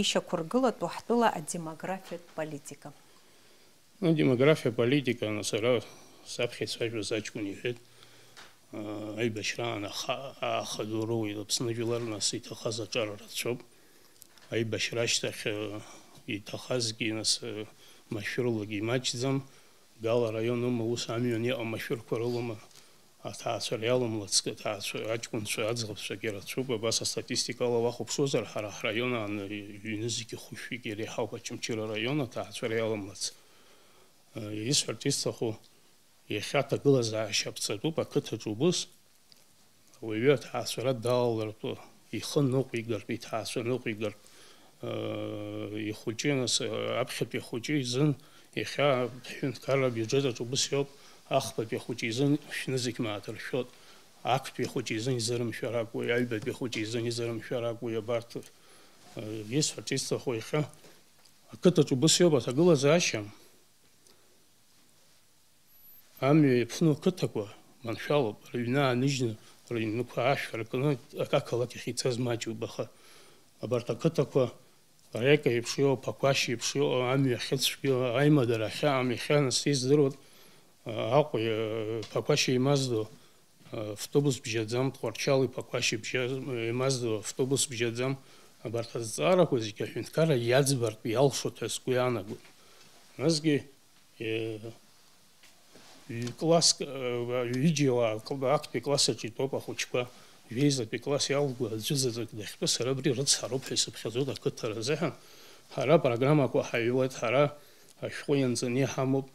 ишьақәыргылатәу ҳтәыла адемографиатә политика? Ну, адемографиа политика, ана сара саԥхьа ицәажәоз аҷкәын иҳәеит, аа, аибашьраан аха-, ааха ду роуеит Аԥсны жәлар, нас иҭахаз аҿар рацәоуп. Аибашьра ашьҭахь, э, иҭахазгьы, нас, э, машәырлагьы имаҷӡам. Гала араион аума ус амҩан иҟам машәырқәа рылоума? Аҭаацәара иалымлацк, аҭаацәа, аҷкәынцәа, аӡӷабцәагьы рацәоуп. Абас астатистикала уахәаԥшуазар, ҳара ҳраион ааны ҩ-, ҩнызқь хәышәҩык иреиҳауп Очамчыра араион аҭаацәара иалымлац. Э, исҳәарц исҭаху, иахьа аҭагылазаашьа аԥҵатәуп ақыҭаҿ убыс. Ауаҩы аҭаацәара далалартә, ихы ныҟәигартә, иҭаацәа ныҟәигартә, э, ихәыҷы, нас, э, аԥхьатәи ахәыҷы изын иахьа ҳҳәынҭқарра абиуџьет аҿы убыс иоуп, ахԥатәи ахәыҷы изын шәнызқь мааҭ ршәот, актәи ахәыҷы изын изырымшәар акәу, аҩбатәи ахәыҷы изын изырымшәар акәу, абарҭ, э, исҳәарц исҭаху иахьа ақыҭаҿ убыс иоуп аҭагылазаашьа. Амҩа иаԥну ақыҭақәа маншәалоуп, рыҩны ааныжьны, рыҩнқәа ашә аркны, ақалақь ахь ицаз маҷуп, аха абарҭ ақыҭақәа Река еиԥш иоуп, Ԥақәашь еиԥш иоуп, амҩа ахьыцәгьоу, аимадара ахьаам, иахьа нас издыруеит, Аҟәеи, Ԥақәашь еимаздо, автобус бжьаӡам, Тҟәарчали Ԥақәашьи бжьа-, еимаздо автобус бжьаӡам, абарҭ азҵаарақәа зегьы аҳәынҭқарра иаӡбартә иалшоит ҳәа сгәы иаанагоит. Насгьы, Е, ҩ-, класск, э, ҩыџьа уаа кл-, актәи класс аҿы итәоуп ахәыҷқәа, жәеизатәи класс иалгоу аӡәы заҵәык дахьтәу сара абри рыцҳароуп ҳәа исыԥхьаӡоит ақыҭа рзыҳәан. Ҳара апрограммақәа ҳаҩуеит, ҳара ашәҟәы ианҵаны иҳамоуп,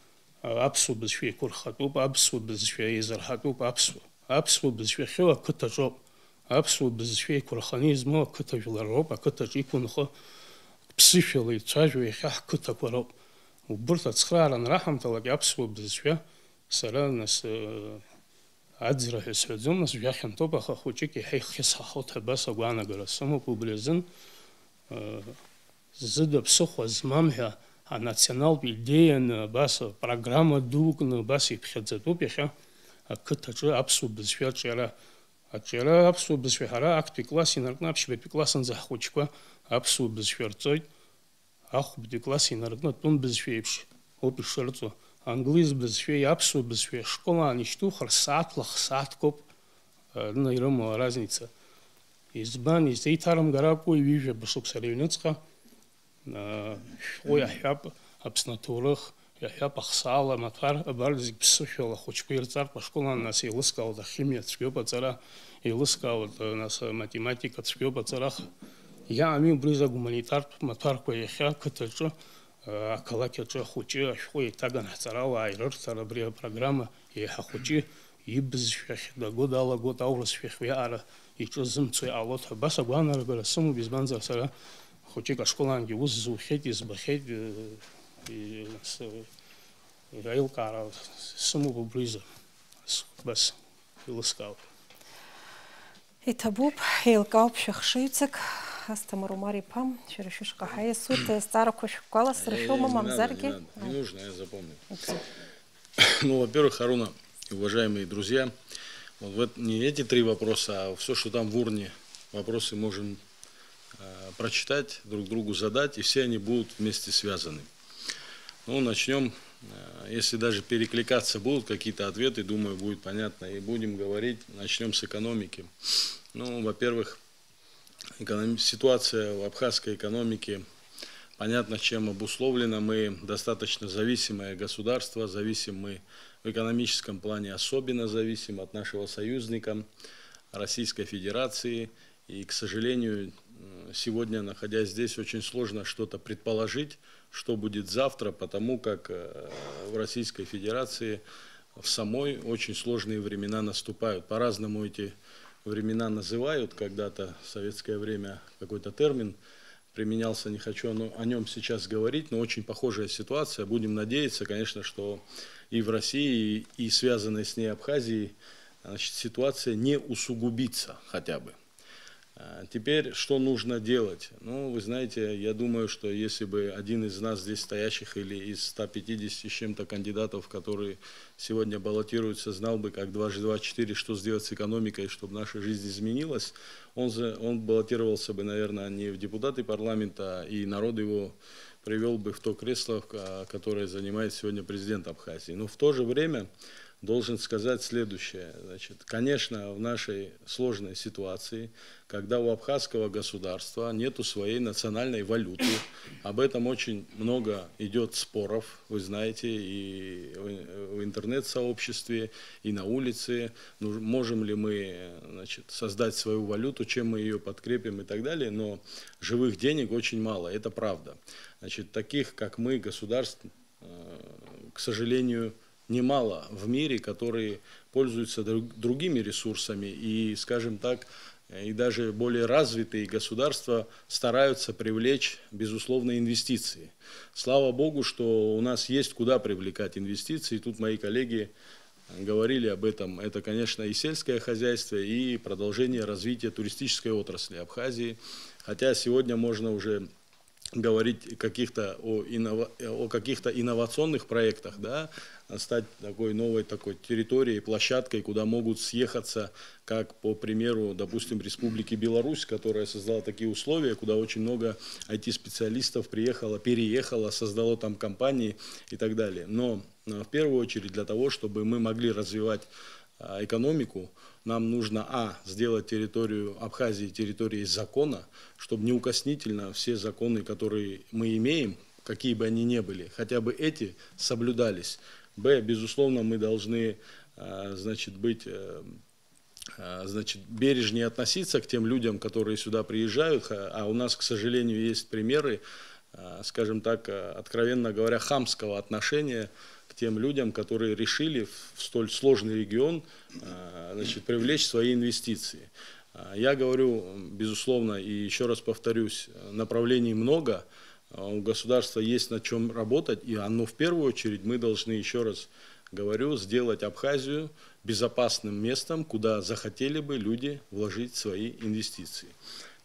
а, аԥсуа бызшәа еиқәырхатәуп, аԥсуа бызшәа еизырҳатәуп, аԥсуа. Аԥсуа бызшәахьоу ақыҭаҿоуп. Аԥсуа бызшәа еиқәырханы измоу ақыҭа жәлар роуп, ақыҭаҿы иқәынхо ԥсышәала ицәажәо иахьа ҳқыҭақәа роуп. Убырҭ ацхыраара анраҳамҭалак аԥсуа бызшәа сара, нас, э, аӡра ҳәа сҳәаӡом, нас, жәахьанҭоуп, аха хәыҷык иаҳа ихьысҳахоит ҳәа абас агәаанагара сымоуп, убри азын, э, зыда ԥсыхәа змам ҳәа анационалтә идеианы абас программа дукны абас иԥхьаӡатәуп иахьа ақыҭаҿы аԥсуа бызшәа аҿиара. Аҿиара аԥсуа бызшәа ҳара актәи класс инаркны аԥшьбатәи классынӡа ҳхәыҷқәа аԥсуа бызшәа рҵоит. Ахәбатәи класс инаркны атәым бызшәа еиԥш ауп ишырҵо. Англыз бызшәеи аԥсуа бызшәеи ашкол аан ишьҭухыр, сааҭла х-сааҭкоуп, а, рына ирымоу аразница. Избан, изеиҭарымгар акәу, ҩажәа шықәса рыҩныҵҟа, а, шәҟәы иаҳҳәап, Аԥсны аҭоурых, иаҳҳәап, ахсаала амаҭәар, абарҭ зегь ԥсышәала ахәыҷқәа ирҵартә ашкол аан, нас еилыскаауеит ахимиа цәгьоуп аҵара, еилыскаауеит, нас аматематика цәгьоуп аҵара, аха иаами убри рзы агуманитартә маҭәарқәа иахьа ақыҭаҿы, ақалақь аҿы ахәыҷы ашәҟәы еиҭаган ҳҵарауаа ирырҭар абри апрограмма еиҳа хәыҷы Ибызшәахь дагоит, далагоит, аурысшәахь уиаҟара иҿы зымцо иҟалоит ҳәа. Абас агәаанагарагара сымоуп, избанзар, сара хәыҷык ашколаангьы ус зухьеит, избахьеит, э, и-, с-, аилкаара сымоуп убризы, с-, убас еилыскаауеит. Иҭабуп, еилкаауп шәыхшыҩҵак. Асҭамыр Умар-иԥа, шәара шәышҟа ҳаиасуеит, азҵаарақәа шәгәаласыршәома, Э, не надо, мамзаргьы? Не надо, не нужно, я запомнил. Окей. Ну, во-первых, Харуна, уважаемые друзья, вот в эт-, не эти три вопроса, а всё, что там в урне, вопросы можем, э, прочитать, друг другу задать, и все они будут вместе связаны. Ну, начнём, э, если даже перекликаться будут какие-то ответы, думаю, будет понятно, и будем говорить, начнём с экономики. Ну, во-первых, эконом-, ситуация в абхазской экономике, понятно, чем обусловлена. Мы достаточно зависимое государство, зависим мы в экономическом плане, особенно зависим от нашего союзника Российской Федерации. И, к сожалению, м, сегодня, находясь здесь, очень сложно что-то предположить, что будет завтра, потому как, э, в Российской Федерации в самой очень сложные времена наступают. По-разному эти времена называют. Когда-то в советское время какой-то термин применялся, не хочу о, о нём сейчас говорить, но очень похожая ситуация. Будем надеяться, конечно, что и в России, и, и связанной с ней Абхазии, значит, ситуация не усугубится хотя бы. А, теперь что нужно делать? Ну, вы знаете, я думаю, что если бы один из нас здесь стоящих или из ста пятидесяти с чем-то кандидатов, которые сегодня баллотируются, знал бы, как дважды два четыре, что сделать с экономикой, чтобы наша жизнь изменилась, он за-, он баллотировался бы, наверное, не в депутаты парламента, и народ его привёл бы в то кресло, в ка-, которое занимает сегодня президент Абхазии. Но в то же время должен сказать следующее. Значит, конечно, в нашей сложной ситуации, когда у абхазского государства нету своей национальной валюты, об этом очень много идёт споров, вы знаете, и в, в интернет-сообществе, и на улице. Ну, можем ли мы, значит, создать свою валюту, чем мы её подкрепим и так далее, но живых денег очень мало, это правда. Значит, таких, как мы, государств, э, к сожалению, немало в мире, которые пользуются друг-, другими ресурсами и, скажем так, и даже более развитые государства стараются привлечь, безусловно, инвестиции. Слава богу, что у нас есть куда привлекать инвестиции. Тут мои коллеги говорили об этом. Это, конечно, и сельское хозяйство, и продолжение развития туристической отрасли Абхазии. Хотя сегодня можно уже говорить каких-то о иннова-, о каких-то инновационных проектах, да, стать такой новой такой территорией, площадкой, куда могут съехаться, как, по примеру, допустим, Республики Беларусь, которая создала такие условия, куда очень много I T-специалистов приехало, переехало, создало там компании и так далее. Но, э, в первую очередь для того, чтобы мы могли развивать, а, экономику, нам нужно, а, сделать территорию Абхазии территорией закона, чтобы неукоснительно все законы, которые мы имеем, какие бы они ни были, хотя бы эти соблюдались. Б, безусловно, мы должны, а, значит, быть, э, а, значит, бережнее относиться к тем людям, которые сюда приезжают, ха-, а у нас, к сожалению, есть примеры, а, скажем так, а, откровенно говоря, хамского отношения к тем людям, которые решили в, в столь сложный регион, а, значит, привлечь свои инвестиции. А, я говорю, м, безусловно, и ещё раз повторюсь, э, направлений много, а, у государства есть над чём работать, и оно в первую очередь, мы должны, ещё раз говорю, сделать Абхазию безопасным местом, куда захотели бы люди вложить свои инвестиции.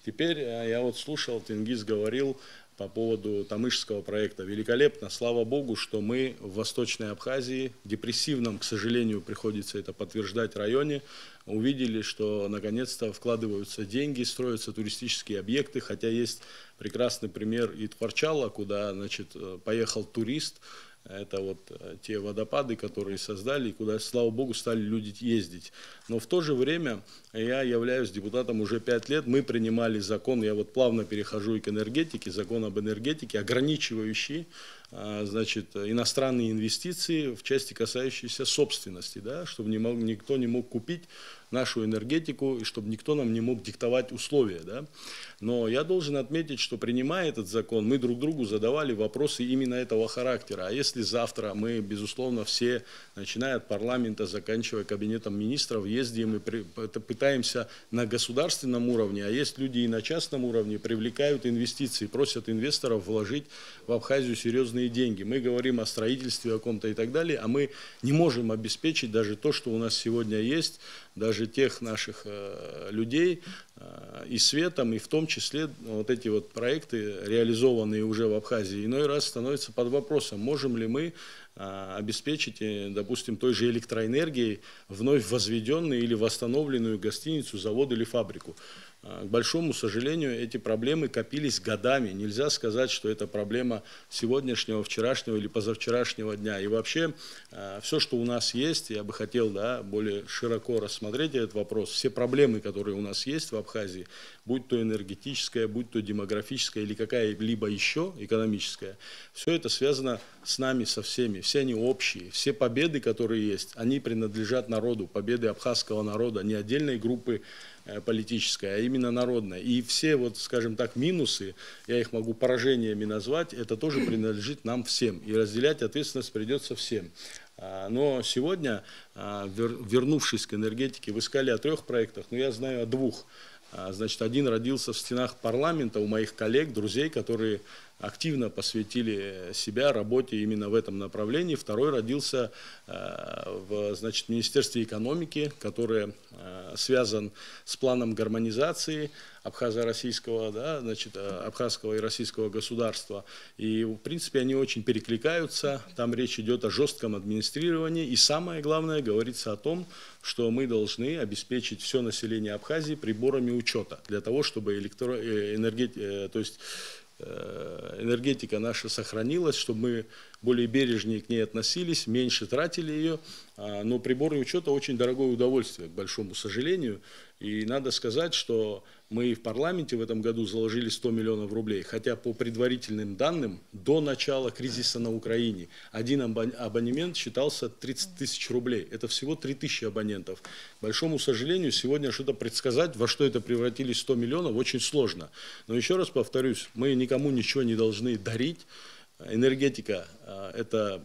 Теперь, э, я вот слушал, Тенгиз говорил по поводу тамышского проекта. Великолепно, слава богу, что мы в Восточной Абхазии, в депрессивном, к сожалению, приходится это подтверждать, районе, увидели, что наконец-то вкладываются деньги, строятся туристические объекты, хотя есть прекрасный пример и Тхуарчала, куда, значит, э, поехал турист, это вот, э, те водопады, которые создали, и куда, слава богу, стали люди ездить. Но в то же время я являюсь депутатом уже пять лет. Мы принимали закон, я вот плавно перехожу и к энергетике, закон об энергетике, ограничивающий, а, значит, иностранные инвестиции в части, касающейся собственности, да, чтобы не мог, никто не мог купить нашу энергетику, и чтобы никто нам не мог диктовать условия, да. Но я должен отметить, что, принимая этот закон, мы друг другу задавали вопросы именно этого характера. А если завтра мы, безусловно, все, начиная от парламента, заканчивая кабинетом министров, ездим и при-, это пытаемся на государственном уровне, а есть люди и на частном уровне, привлекают инвестиции, просят инвесторов вложить в Абхазию серьезные деньги. Мы говорим о строительстве о ком-то и так далее, а мы не можем обеспечить даже то, что у нас сегодня есть, даже тех наших, э, людей, э, и светом, и в том числе вот эти вот проекты, реализованные уже в Абхазии, иной раз становятся под вопросом, можем ли мы, а, обеспечить, э, допустим, той же электроэнергией вновь возведенную или восстановленную гостиницу, завод или фабрику. А, к большому сожалению, эти проблемы копились годами. Нельзя сказать, что это проблема сегодняшнего, вчерашнего или позавчерашнего дня. И вообще, все, что у нас есть, я бы хотел, да, более широко рассмотреть этот вопрос. Все проблемы, которые у нас есть в Абхазии, будь то энергетическая, будь то демографическая или какая-либо еще экономическая, все это связано с нами, со всеми. Все они общие. Все победы, которые есть, они принадлежат народу. Победы абхазского народа, не отдельной группы, э, политической, а именно народной. И все, вот, скажем так, минусы, я их могу поражениями назвать, это тоже принадлежит нам всем. И разделять ответственность придется всем. А, но сегодня, а, вер-, вернувшись к энергетике, вы сказали о трех проектах, но я знаю о двух. А, значит, один родился в стенах парламента у моих коллег, друзей, которые активно посвятили себя работе именно в этом направлении. Второй родился, э, в, значит, Министерстве экономики, которое, э, связан с планом гармонизации абхазо-российского, да, значит, э, абхазского и российского государства. И, в принципе, они очень перекликаются. Там речь идет о жестком администрировании. И самое главное, говорится о том, что мы должны обеспечить все население Абхазии приборами учета для того, чтобы электро-, э, энергет-, э, то есть, э, энергетика наша сохранилась, чтобы мы более бережнее к ней относились, меньше тратили ее. А, но приборы учета очень дорогое удовольствие, к большому сожалению. И надо сказать, что мы в парламенте в этом году заложили сто миллионов рублей, хотя по предварительным данным до начала кризиса на Украине один абон-, абонемент считался тридцать тысяч рублей. Это всего три тысячи абонентов. К большому сожалению, сегодня что-то предсказать, во что это превратились сто миллионов, очень сложно. Но еще раз повторюсь, мы никому ничего не должны дарить. Энергетика, а, это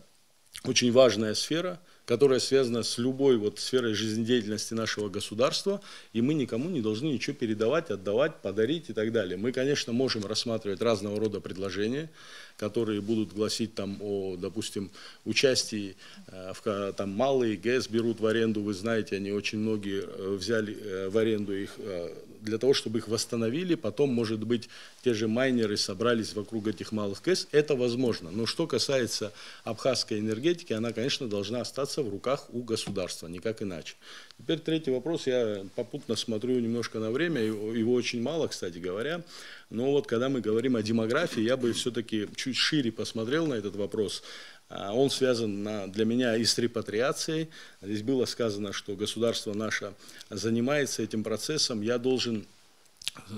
очень важная сфера, которая связана с любой вот сферой жизнедеятельности нашего государства, и мы никому не должны ничего передавать, отдавать, подарить и так далее. Мы, конечно, можем рассматривать разного рода предложения, которые будут гласить там о, допустим, участии, э, в ка-, там малые ГЭС берут в аренду, вы знаете, они очень многие, э, взяли, э, в аренду их, э, для того, чтобы их восстановили, потом, может быть, те же майнеры собрались вокруг этих малых ГЭС. Это возможно. Но что касается абхазской энергетики, она, конечно, должна остаться в руках у государства, никак иначе. Теперь третий вопрос. Я попутно смотрю немножко на время, его, его очень мало, кстати говоря. Но вот когда мы говорим о демографии, я бы все-таки чуть шире посмотрел на этот вопрос. А, он связан на, для меня и с репатриацией. Здесь было сказано, что государство наше занимается этим процессом. Я должен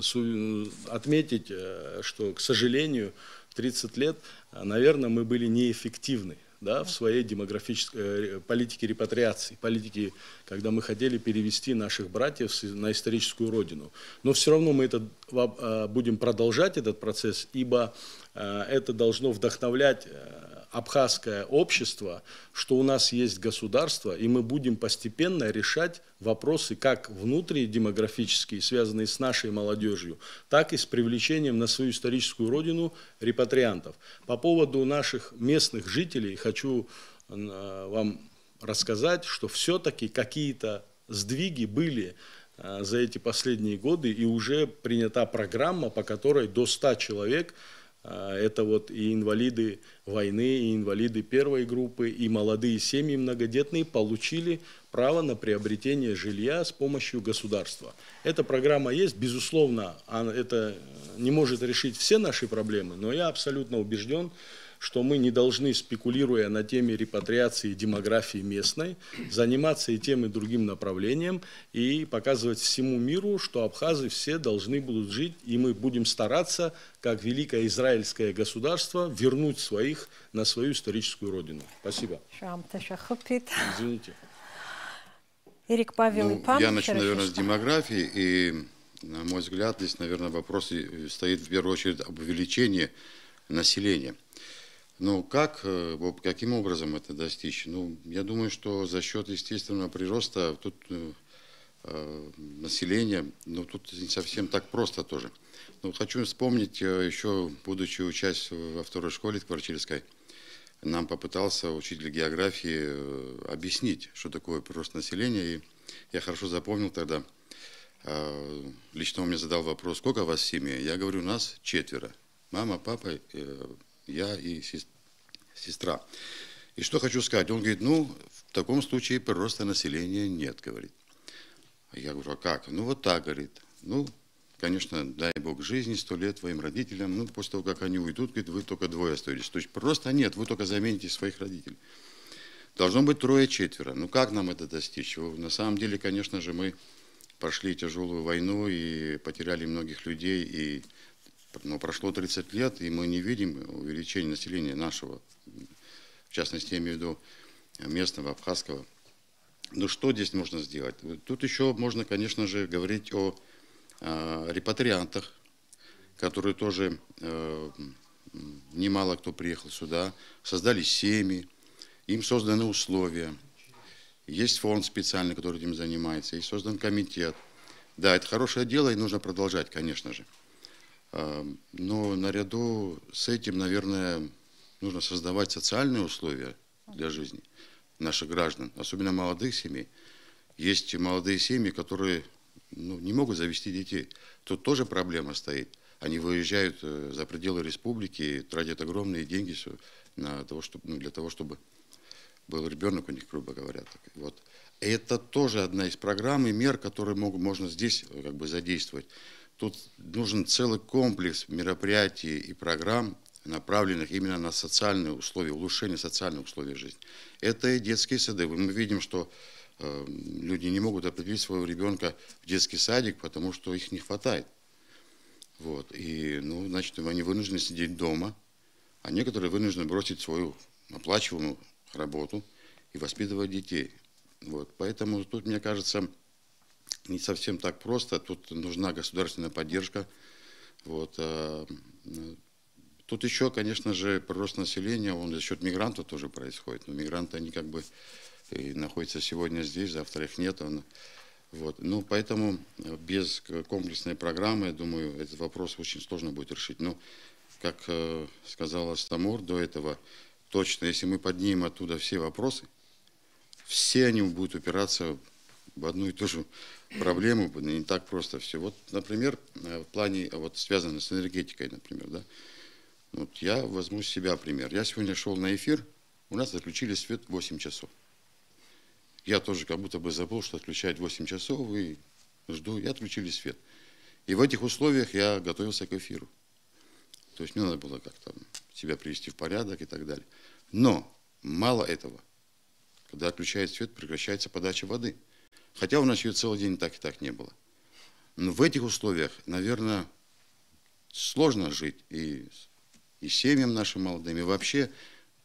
су-, отметить, э, что, к сожалению, в тридцать лет, э, наверное, мы были неэффективны, да, в своей демографической, э, ре-, политике репатриации, политике, когда мы хотели перевести наших братьев с-, на историческую родину. Но все равно мы это, э, будем продолжать этот процесс, ибо, э, это должно вдохновлять, э, абхазское общество, что у нас есть государство, и мы будем постепенно решать вопросы как внутридемографические, связанные с нашей молодежью, так и с привлечением на свою историческую родину репатриантов. По поводу наших местных жителей хочу, э, вам рассказать, что все-таки какие-то сдвиги были, э, за эти последние годы, и уже принята программа, по которой до ста человек, э, это вот и инвалиды войны, и инвалиды первой группы, и молодые семьи многодетные получили право на приобретение жилья с помощью государства. Эта программа есть, безусловно, она, это не может решить все наши проблемы, но я абсолютно убежден, что мы не должны, спекулируя на теме репатриации и демографии местной, заниматься и тем, и другим направлением, и показывать всему миру, что абхазы все должны будут жить, и мы будем стараться, как великое израильское государство, вернуть своих на свою историческую родину. Спасибо. Шәаамҭа шәахыԥеит. Извините. Эрик Павел. Ну, я начну, наверное, с демографии, и, на мой взгляд, здесь, наверное, вопрос и стоит в первую очередь об увеличении населения. Ну, как, э, об-, каким образом это достичь? Ну, я думаю, что за счёт естественного прироста тут, э, э, населения, ну, тут не совсем так просто тоже. Ну, хочу вспомнить, э, ещё будучи учась во второй школе Тхварчельской, нам попытался учитель географии, э, объяснить, что такое прирост населения. И я хорошо запомнил тогда, э, лично он мне задал вопрос: «Сколько вас в семье?» Я говорю: «У нас четверо. Мама, папа, э, я и сес-, сестра». И что хочу сказать? Он говорит: «Ну, в таком случае прироста населения нет», говорит. Я говорю: «А как?» «Ну, вот так», говорит. Ну, конечно, дай Бог жизни, сто лет твоим родителям. Ну, после того, как они уйдут, говорит, вы только двое остаетесь. То есть просто нет, вы только замените своих родителей. Должно быть трое-четверо. Ну, как нам это достичь? Ну, на самом деле, конечно же, мы прошли тяжёлую войну и потеряли многих людей. И, но прошло тридцать лет, и мы не видим увеличения населения нашего, в частности, я имею в виду местного, абхазского. Ну, что здесь можно сделать? Тут ещё можно, конечно же, говорить о, а, репатриантах, которые тоже, э, м, немало кто приехал сюда, создали семьи, им созданы условия. Есть фонд специальный, который этим занимается, и создан комитет. Да, это хорошее дело, и нужно продолжать, конечно же. А, но наряду с этим, наверное, нужно создавать социальные условия для жизни наших граждан, особенно молодых семей. Есть молодые семьи, которые, ну, не могут завести детей. Тут тоже проблема стоит. Они выезжают, э, за пределы республики, тратят огромные деньги всё на того, чтоб-, ну, для того, чтобы был ребёнок у них, грубо говоря. Так, вот. Это тоже одна из программ и мер, которые мог-, можно здесь, э, как бы задействовать. Тут нужен целый комплекс мероприятий и программ, направленных именно на социальные условия, улучшение социальных условий жизни. Это и детские сады. Мы видим, что, э, люди не могут определить своего ребёнка в детский садик, потому что их не хватает. Вот. И, ну, значит, они вынуждены сидеть дома, а некоторые вынуждены бросить свою оплачиваемую работу и воспитывать детей. Вот. Поэтому тут, мне кажется, не совсем так просто. Тут нужна государственная поддержка. Вот. А, м, тут ещё, конечно же, прирост населения, он за счёт мигрантов тоже происходит. Но мигранты, они как бы и находятся сегодня здесь, завтра их нет. Он, вот. Ну, поэтому, э, без к-, комплексной программы, я думаю, этот вопрос очень сложно будет решить. Но, как, э, сказал Астамур до этого, точно, если мы поднимем оттуда все вопросы, все они будут упираться в одну и ту же проблему, не так просто всё. Вот, например, э, в плане, э, вот связано с энергетикой, например, да. Вот я возьму с себя пример. Я сегодня шёл на эфир, у нас отключили свет в восемь часов. Я тоже как будто бы забыл, что отключают в восемь часов, и жду, и отключили свет. И в этих условиях я готовился к эфиру. То есть мне надо было как-то себя привести в порядок и так далее. Но мало этого. Когда отключают свет, прекращается подача воды. Хотя у нас её целый день так и так не было. Но в этих условиях, наверное, сложно жить и, и семьям нашим молодым, и вообще,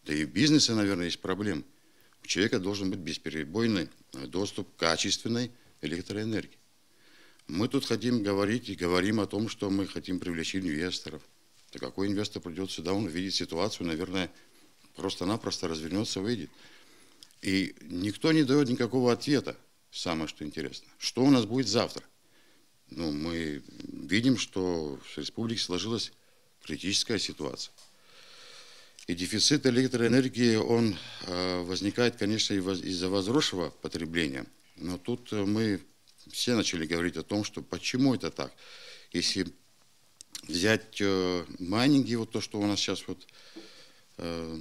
да и в бизнесе, наверное, есть проблемы. У человека должен быть бесперебойный, э, доступ к качественной электроэнергии. Мы тут хотим говорить и говорим о том, что мы хотим привлечь инвесторов. Да какой инвестор придёт сюда, он увидит ситуацию, наверное, просто-напросто развернётся, выйдет. И никто не даёт никакого ответа, самое что интересно. Что у нас будет завтра? Ну, мы видим, что в республике сложилась критическая ситуация. И дефицит электроэнергии, он, э, возникает, конечно, и воз-, из-за возросшего потребления. Но тут, э, мы все начали говорить о том, что почему это так. Если взять, э, майнинги, вот то, что у нас сейчас вот, э,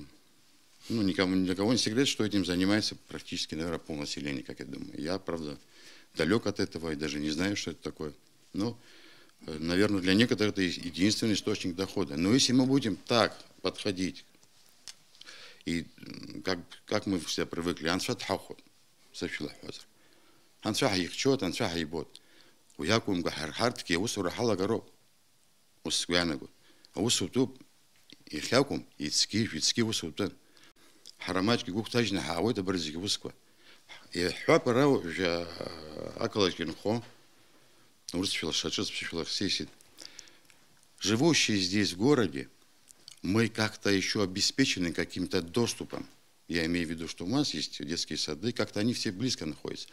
ну, никому, ни для кого не секрет, что этим занимается практически, наверное, полнаселение, как я думаю. Я, правда, далёк от этого и даже не знаю, что это такое. Но, э, наверное, для некоторых это е-, единственный источник дохода. Но если мы будем так подходить И как, как мы всегда привыкли, анцәа дҳахәоит, сышәлаҳәозар. Анцәа ҳихьчоит, анцәа ҳибоит. Уи акәымкәа, ҳара ҳарҭгьы аусура ҳалагароуп. Ус сгәы иаанагоит. Аус утәуп, иахьакәым, иацгьы, жәицгьы ус утәын. Ҳара маҷк игәыгәҭажьны ҳаауеит абарҭ зегьы аусқәа. Иҳәап, ара уажәы ақалақь инхо, урысшәала шаҿыц, ԥсышәала ахсеисит. Живущие здесь, в городе, мы как-то ещё обеспечены каким-то доступом. Я имею в виду, что у нас есть детские сады, как-то они все близко находятся.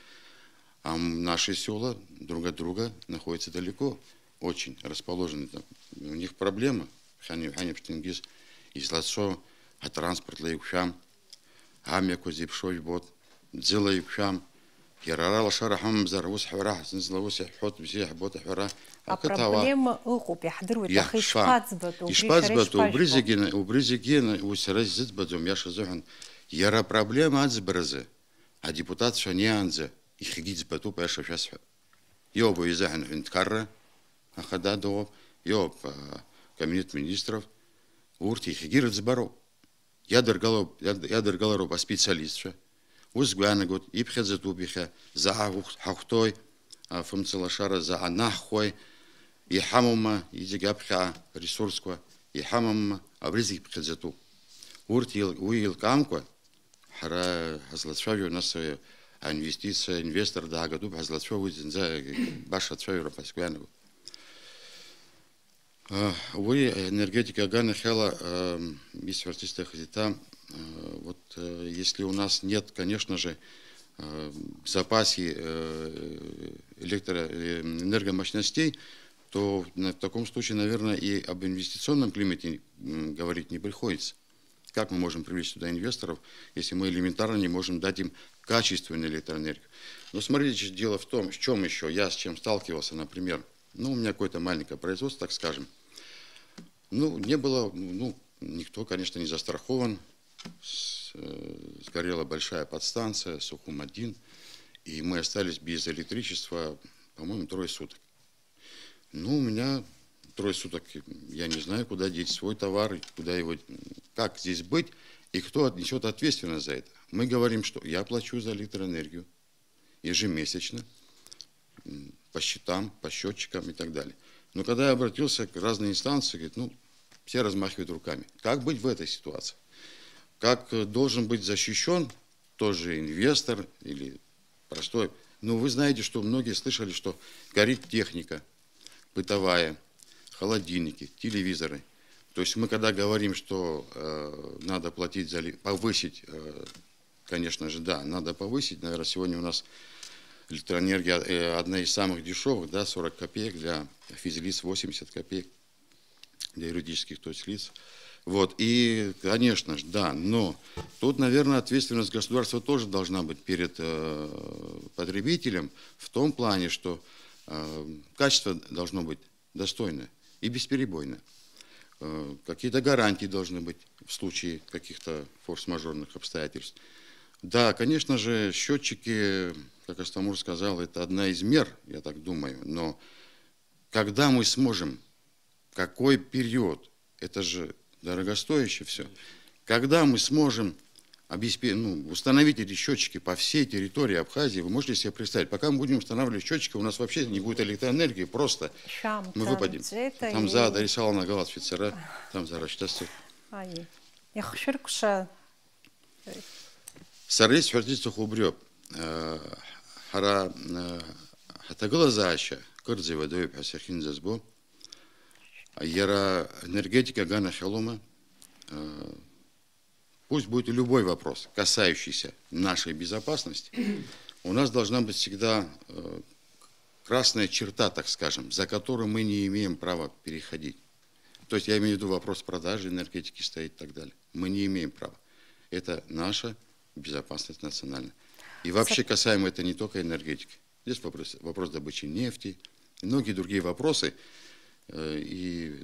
А м-, наши села друг от друга находятся далеко, очень расположены там. У них проблема. Хани, хани птингиз, излацо, а транспорт лаиқәшәам, амҩақәа зеиԥшроу жәбот, ӡыла иқәшәам. Иара ара лашара ҳамамзар, ус ҳәара, зны-зынла ус иаҳҳәот, бзиа иаҳбот аҳәара, ақыҭауаа Апроблема ыҟоуп, иаҳдыруеит, аха иаҳшәа. Ишԥаӡбатәу? Убри шәара Ишԥаӡбатәу? Убри ишԥажәбо? Зегьы, убри зегьы, уи сара исыӡбаӡом, иаша азыҳәан. Иара апроблема аӡбаразы, адепутатцәа аниаанӡа, ихгьы ӡбатәуп, аиаша шәасҳәап. Иоуп уи изыҳәан аҳәынҭқарра ахада дыҟоуп, иоуп, а, кабинет министров, урҭ ихгьы рыӡбароуп. Иадыргалоуп, иад-, иадыргалароуп аспециалистцәа. Ус сгәы иаанагоит, иԥхьаӡатәуп иахьа, заҟа ҳахә-, ҳахәҭои, афымцалашара заҟа наҳхуеи, иҳамоума, иҵегь аԥхьа ресурсқәа, иҳамамма, абри зегь ԥхьаӡатәуп. Урҭ ил-, уи еилкаамкәа, ҳара ҳазлацәажәо, нас, аинвестициа, инвестор даагатәуп ҳазлацәажәо, уи зынӡа баша ацәажәарақәа сгәы иаанагоит. А, уи энергетика аганахьала, а, исҳәарц исҭахыз еиҭа, а, вот, э, если у нас нет, конечно же, э, в запасе, э, электро-, э, энергомощностей, то на, в таком случае, наверное, и об инвестиционном климате, м, говорить не приходится. Как мы можем привлечь сюда инвесторов, если мы элементарно не можем дать им качественную электроэнергию? Но смотрите, дело в том, в чём ещё, я с чем сталкивался, например. Ну, у меня какое-то маленькое производство, так скажем. Ну, не было, ну, никто, конечно, не застрахован. С-, э, сгорела большая подстанция, Сухум один, и мы остались без электричества, по-моему, трое суток. Ну, у меня трое суток, я не знаю, куда деть свой товар, куда его, как здесь быть, и кто отнесёт ответственность за это. Мы говорим, что я плачу за электроэнергию ежемесячно, м, по счетам, по счётчикам и так далее. Но когда я обратился к разные инстанции, говорит, ну, все размахивают руками. Как быть в этой ситуации? Как, э, должен быть защищён тоже инвестор или простой. Ну, вы знаете, что многие слышали, что горит техника бытовая, холодильники, телевизоры. То есть мы когда говорим, что, э, надо платить за ли-, повысить, э, конечно же, да, надо повысить. Наверное, сегодня у нас электроэнергия, э, одна из самых дешёвых, да, сорок копеек, для физлиц восемьдесят копеек. Для юридических, то есть, лиц. Вот, и, конечно же, да, но тут, наверное, ответственность государства тоже должна быть перед, э, потребителем в том плане, что, э, качество должно быть достойное и бесперебойное. Э, какие-то гарантии должны быть в случае каких-то форс-мажорных обстоятельств. Да, конечно же, счётчики, как Астамур сказал, это одна из мер, я так думаю, но когда мы сможем, какой период, это же дорогостоящее всё. Когда мы сможем обеспе-, ну, установить эти счётчики по всей территории Абхазии, вы можете себе представить, пока мы будем устанавливать счётчики, у нас вообще не будет электроэнергии, просто мы выпадем. Там за, Дариса Алана Галат Фицера, там за Рачтасу. Ай, иахшәыркәша. Сара исҳәарц исҭаху убриоуп. Э, ҳара, э, ҳаҭагылазаашьа кырӡа иуадаҩуп ҳәа сахьынӡазбо, иара энергетика аганахьалома, э, пусть будет любой вопрос, касающийся нашей безопасности, у нас должна быть всегда, э, красная черта, так скажем, за которую мы не имеем права переходить. То есть я имею в виду, вопрос продажи энергетики стоит и так далее. Мы не имеем права. Это наша безопасность национальная. И вообще касаемо это не только энергетики. Здесь вопрос, вопрос добычи нефти, и многие другие вопросы. Э, и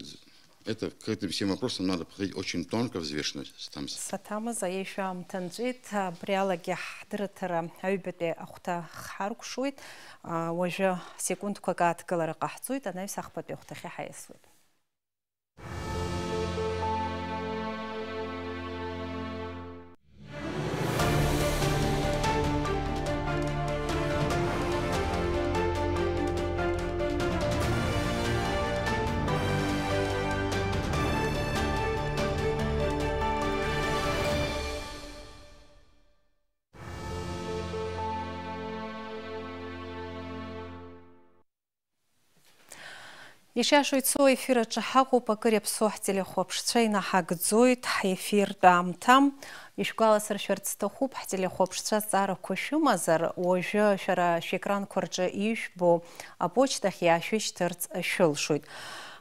это, к этим всем вопросам надо подходить очень тонко, взвешенно. Там с- Саҭамыз, аиашәа аамҭа нҵәеит, абри алагьы ҳдырраҭара аҩбатәи ахәҭа ҳаркәшоит. А, уажәы секундқәак ааҭгылара ҟаҳҵоит, анаҩс ахԥатәи ахәҭахьы ҳаиасуеит. Ишиашоу ицо, ефир аҿы ҳаҟоуп, акыр иаԥсоу ҳтелехәаԥшцәа инаҳагӡоит ҳефиртә аамҭа. Ишәгәаласыршәарц сҭахуп, ҳтелехәаԥшцәа, зҵаарақәа шәымазар, уажәы шәара шәекранқәа рҿы ижәбо аԥочтахь иаашәышьҭырц шәылшоит.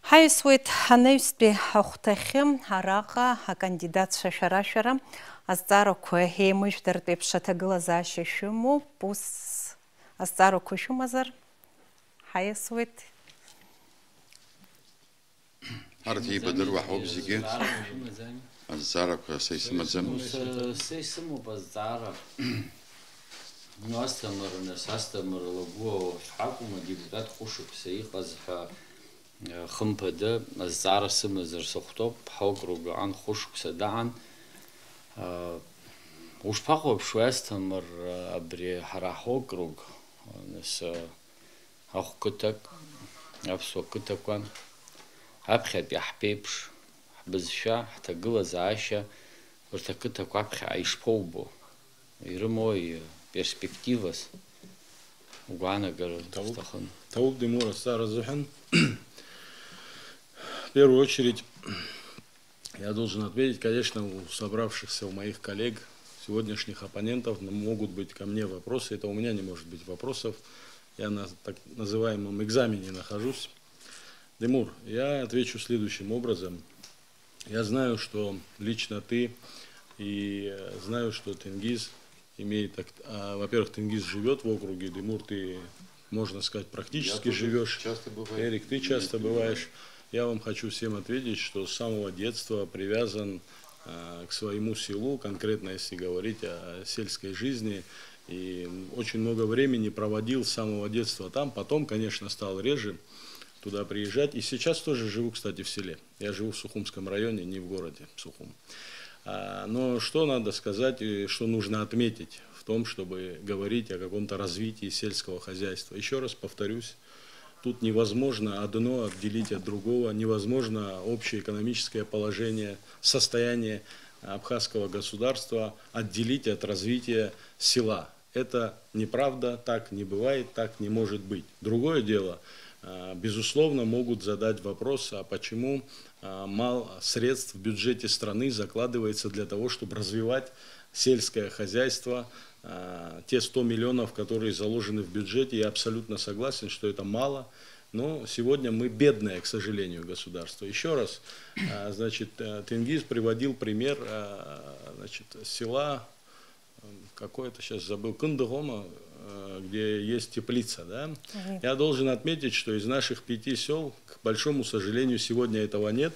Ҳаиасуеит анаҩстәи ахәҭахьы, араҟа акандидатцәа шәара-шәара азҵаарақәа еимыжәдартә еиԥш аҭагылазаашьа шәымоуп, ус азҵаарақәа шәымазар, ҳаиасуеит. Ҳарҭ еибадыруа ҳауп зегьы. Азҵаарақәа са исымаӡам. Са, са исымоуп азҵаара. Ну, Асҭамыр, нас, Асҭамыр Лагәуа ҳакәым, адепутат хәышықәса иҟаз ҳәа, э, хымԥада, азҵаара сымазар сыхәҭоуп, ҳокруг аан хәышықәса даан. Э, ушԥахәаԥшуеи, Асҭамыр, э, абри ҳара ҳокруг, э, нас, э, ахәқыҭак, аԥсуа қыҭақәа, аԥхьатәи ҳԥеиԥш, ҳбызшәа, ҳҭагылазаашьа, урҭ ақыҭақәа аԥхьаҟа ишԥоубо? Ирымои перспективас? Угәаанагара Ҭабуп. Сҭахын. Ҭабуп, Димур, азҵаара азыҳәан. В первую очередь, я должен отметить, конечно, у собравшихся, у моих коллег, сегодняшних оппонентов, но могут быть ко мне вопросы. Это у меня не может быть вопросов. Я на так называемом экзамене нахожусь. Димур, я отвечу следующим образом. Я знаю, что лично ты, и, э, знаю, что Тенгиз имеет, ак-, а, во-первых, Тенгиз живёт в округе, Димур, ты, можно сказать, практически Я тоже живёшь. Часто бываю. Эрик, ты часто бываешь. Я вам хочу всем ответить, что с самого детства привязан, а, к своему селу, конкретно если говорить о сельской жизни. И очень много времени проводил с самого детства там. Потом, конечно, стал реже туда приезжать. И сейчас тоже живу, кстати, в селе. Я живу в Сухумском районе, не в городе Сухум. А, но что надо сказать, и что нужно отметить в том, чтобы говорить о каком-то развитии сельского хозяйства? Ещё раз повторюсь, тут невозможно одно отделить от другого, невозможно общее экономическое положение, состояние абхазского государства отделить от развития села. Это неправда, так не бывает, так не может быть. Другое дело, а, безусловно, могут задать вопрос, а почему, а, мало средств в бюджете страны закладывается для того, чтобы развивать сельское хозяйство, а, те сто миллионов, которые заложены в бюджете, я абсолютно согласен, что это мало, но сегодня мы бедное, к сожалению, государство. Ещё раз, а, значит, э, Тенгиз приводил пример, а, значит, села, м, какое-то, щас забыл, Кындыгома, э, где есть теплица, да? Мгм. Я должен отметить, что из наших пяти сёл, к большому сожалению, сегодня этого нет,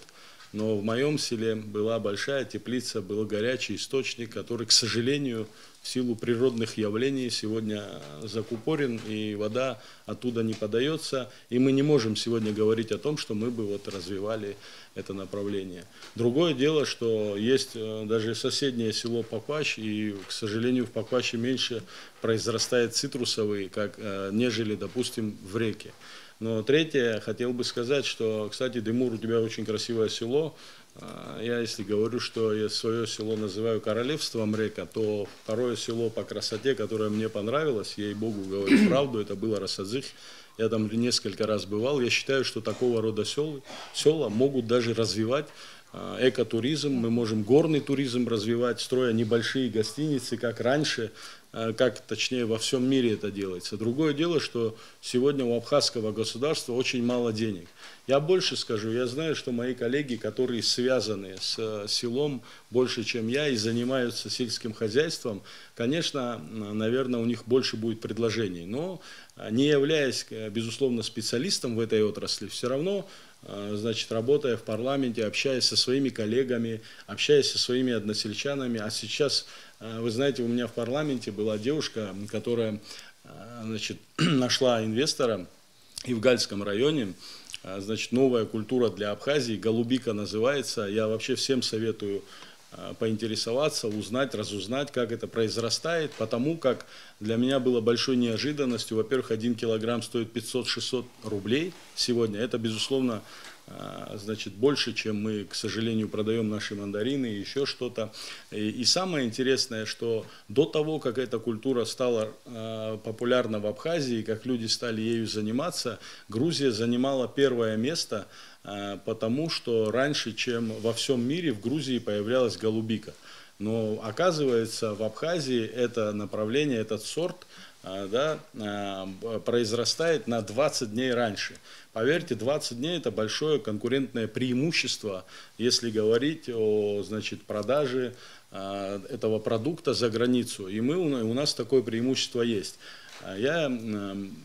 но в моём селе была большая теплица, был горячий источник, который, к сожалению, в силу природных явлений сегодня, э, закупорен, и вода оттуда не подаётся, и мы не можем сегодня говорить о том, что мы бы вот развивали это направление. Другое дело, что есть, э, даже соседнее село Пакващ, и, к сожалению, в Пакваще меньше произрастает цитрусовый, как, э, нежели, допустим, в Реке. Но третье, хотел бы сказать, что, кстати, Димур, у тебя очень красивое село. А, я если говорю, что я своё село называю королевством Река, то второе село по красоте, которое мне понравилось, ей-богу, говорю правду, это было Росозыв. Я там несколько раз бывал. Я считаю, что такого рода сёлы, сёла могут даже развивать, а, экотуризм. Мы можем горный туризм развивать, строя небольшие гостиницы, как раньше, э, как, точнее, во всём мире это делается. Другое дело, что сегодня у абхазского государства очень мало денег. Я больше скажу, я знаю, что мои коллеги, которые связаны с, э, селом больше, чем я, и занимаются сельским хозяйством, конечно, м, наверное, у них больше будет предложений. Но, э, не являясь, э, безусловно, специалистом в этой отрасли, всё равно, э, значит, работая в парламенте, общаясь со своими коллегами, общаясь со своими односельчанами, а сейчас, э, вы знаете, у меня в парламенте была девушка, м, которая, э, значит, нашла инвестора, и в Гальском районе, а, значит, новая культура для Абхазии, голубика называется. Я вообще всем советую, а, поинтересоваться, узнать, разузнать, как это произрастает, потому как для меня было большой неожиданностью. Во-первых, один килограмм стоит пятьсот-шестьсот рублей сегодня. Это, безусловно, а, значит, больше, чем мы, к сожалению, продаем наши мандарины и еще что-то. И, и самое интересное, что до того, как эта культура стала, а, популярна в Абхазии, как люди стали ею заниматься, Грузия занимала первое место, а, потому что раньше, чем во всем мире, в Грузии появлялась голубика. Но оказывается, в Абхазии это направление, этот сорт, а, да, а, б-, произрастает на двадцать дней раньше. Поверьте, двадцать дней — это большое конкурентное преимущество, если говорить о, значит, продаже, а, этого продукта за границу. И мы, у на-, у нас такое преимущество есть. А я, м,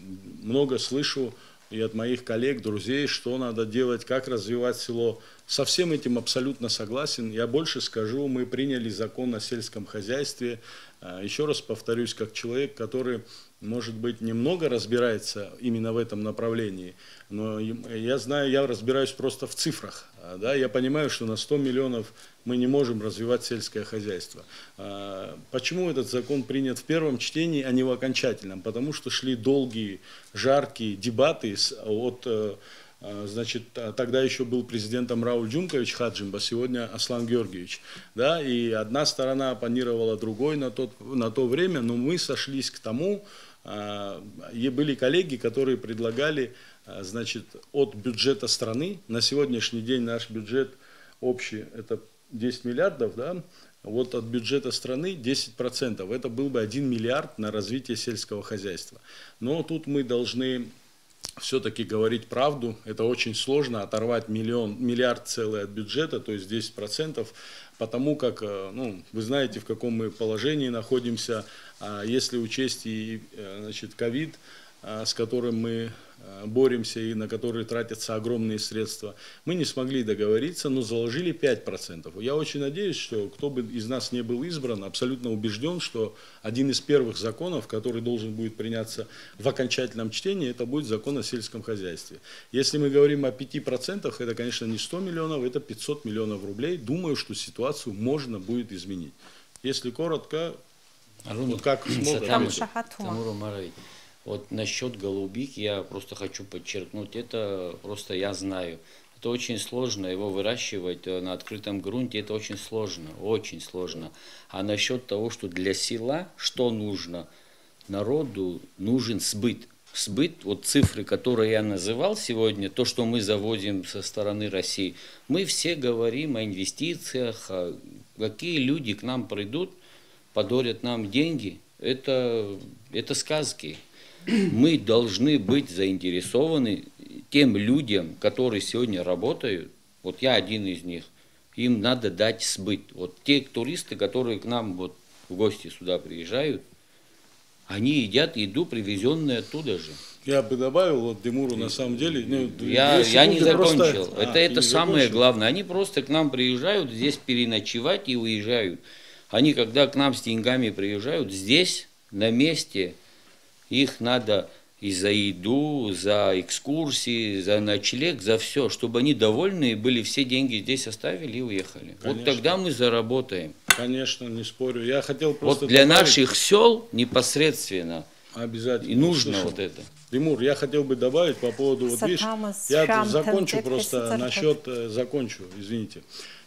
много слышу и от моих коллег, друзей, что надо делать, как развивать село. Со всем этим абсолютно согласен. Я больше скажу, мы приняли закон о сельском хозяйстве. А, ещё раз повторюсь, как человек, который, может быть, немного разбирается именно в этом направлении, но им-, я знаю, я разбираюсь просто в цифрах. А, да, я понимаю, что на сто миллионов мы не можем развивать сельское хозяйство. А, почему этот закон принят в первом чтении, а не в окончательном? Потому что шли долгие, жаркие дебаты с, от, э, а, значит, а, тогда ещё был президентом Рауль Джумкович Хаджимба, сегодня Аслан Георгиевич. Да, и одна сторона оппонировала другой на тот, на то время, но мы сошлись к тому, а, и были коллеги, которые предлагали, а, значит, от бюджета страны, на сегодняшний день наш бюджет общий — это десять миллиардов, да, вот от бюджета страны десять процентов, это был бы один миллиард на развитие сельского хозяйства. Но тут мы должны всё-таки говорить правду. Это очень сложно, оторвать миллион, миллиард целый от бюджета, то есть десять процентов, потому как, э, ну, вы знаете, в каком мы положении находимся. А если учесть и, э, значит, ковид, а, с которым мы, а, боремся и на который тратятся огромные средства, мы не смогли договориться, но заложили пять процентов. Я очень надеюсь, что кто бы из нас не был избран, абсолютно убеждён, что один из первых законов, который должен будет приняться в окончательном чтении, это будет закон о сельском хозяйстве. Если мы говорим о пяти процентах, это, конечно, не сто миллионов, это пятьсот миллионов рублей. Думаю, что ситуацию можно будет изменить. Если коротко, Арун, вот как смог, Сатамыч, ответил. Тамур Умарович, вот насчёт голубик я просто хочу подчеркнуть, это просто я знаю. Это очень сложно, его выращивать, э, на открытом грунте, это очень сложно, очень сложно. А насчёт того, что для села, что нужно, народу нужен сбыт. Сбыт, вот цифры, которые я называл сегодня, то, что мы завозим со стороны России, мы все говорим о инвестициях, о, какие люди к нам придут, подарят нам деньги, это, это сказки. Мы должны быть заинтересованы тем людям, которые сегодня работают. Вот я один из них. Им надо дать сбыт. Вот те туристы, которые к нам вот в гости сюда приезжают, они едят еду, привезённую оттуда же. Я бы добавил, вот Димуру на самом деле... Ну, я, две я не секунды просто закончил. А, это, это самое главное. Они просто к нам приезжают, здесь переночевать и уезжают. Они, когда к нам с деньгами приезжают, здесь, на месте, их надо и за еду, за экскурсии, за ночлег, за всё, чтобы они довольные были, все деньги здесь оставили и уехали. Вот тогда мы заработаем. Конечно, не спорю. Я хотел просто Вот для наших сёл непосредственно обязательно и нужно вот это. Димур, я хотел бы добавить по поводу, вот видишь, я закончу просто насчёт, э, закончу, извините.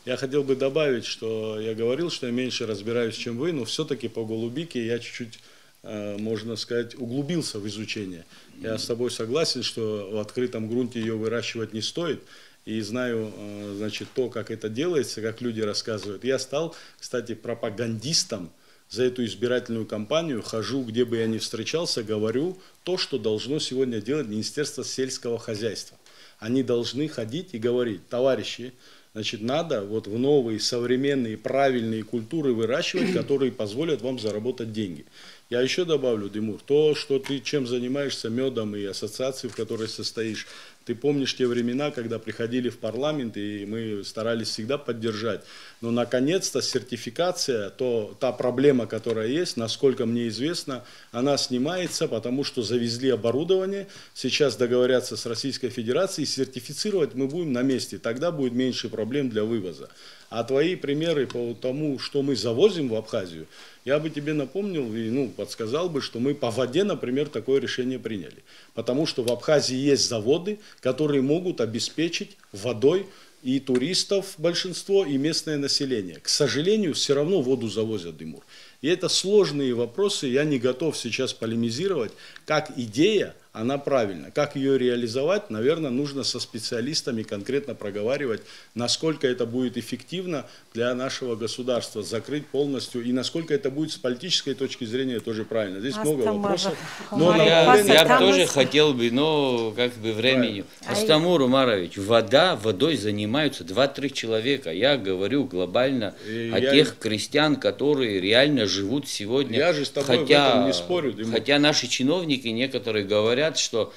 Я хотел бы добавить, что я говорил, что я меньше разбираюсь, чем вы, но всё-таки по голубике я чуть-чуть, э, можно сказать, углубился в изучение. Я с тобой согласен, что в открытом грунте её выращивать не стоит. И знаю, э, значит, то, как это делается, как люди рассказывают. Я стал, кстати, пропагандистом за эту избирательную кампанию, хожу, где бы я ни встречался, говорю то, что должно сегодня делать Министерство сельского хозяйства. Они должны ходить и говорить: «Товарищи, значит, надо вот в новые, современные, правильные культуры выращивать, которые позволят вам заработать деньги». Я ещё добавлю, Димур, то, что ты чем занимаешься, мёдом и ассоциацией, в которой состоишь, ты помнишь те времена, когда приходили в парламент, и мы старались всегда поддержать. Но, наконец-то, сертификация, то, та проблема, которая есть, насколько мне известно, она снимается, потому что завезли оборудование. Сейчас договорятся с Российской Федерацией, сертифицировать мы будем на месте. Тогда будет меньше проблем для вывоза. А твои примеры по тому, что мы завозим в Абхазию, Я бы тебе напомнил и, ну, подсказал бы, что мы по воде, например, такое решение приняли. Потому что в Абхазии есть заводы, которые могут обеспечить водой и туристов большинство, и местное население. К сожалению, все равно воду завозят, Тимур. И это сложные вопросы, я не готов сейчас полемизировать. Как идея, она правильна. Как ее реализовать, наверное, нужно со специалистами конкретно проговаривать, насколько это будет эффективно для нашего государства, закрыть полностью, и насколько это будет с политической точки зрения тоже правильно. Здесь много вопросов. Но Я, направление я правильное. Тоже хотел бы, но как бы времени. Астамур Умарович, вода, водой занимаются два-три человека. Я говорю глобально И о я- тех крестьян, которые реально живут сегодня. Я же с тобой в хотя, этом не спорю, Тимур. Хотя наши чиновники некоторые говорят, что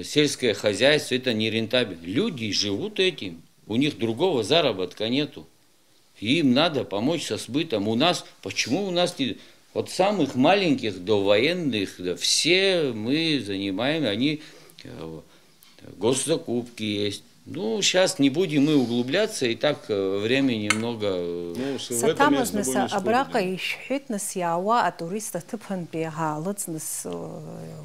сельское хозяйство это нерентабельно. Люди живут этим, у них другого заработка нету. Им надо помочь со сбытом. У нас, почему у нас не... От самых маленьких до военных, да, все мы занимаем, они, э, госзакупки есть. Ну, сейчас не будем мы углубляться, и так э, времени много. э, Ну, с- в Саҭамыз этом я с тобой нас не спорю, абраҟа Тимур. ишәҳәеит, нас иаауа атурист аҭыԥантәи ҳаалыҵ, нас э,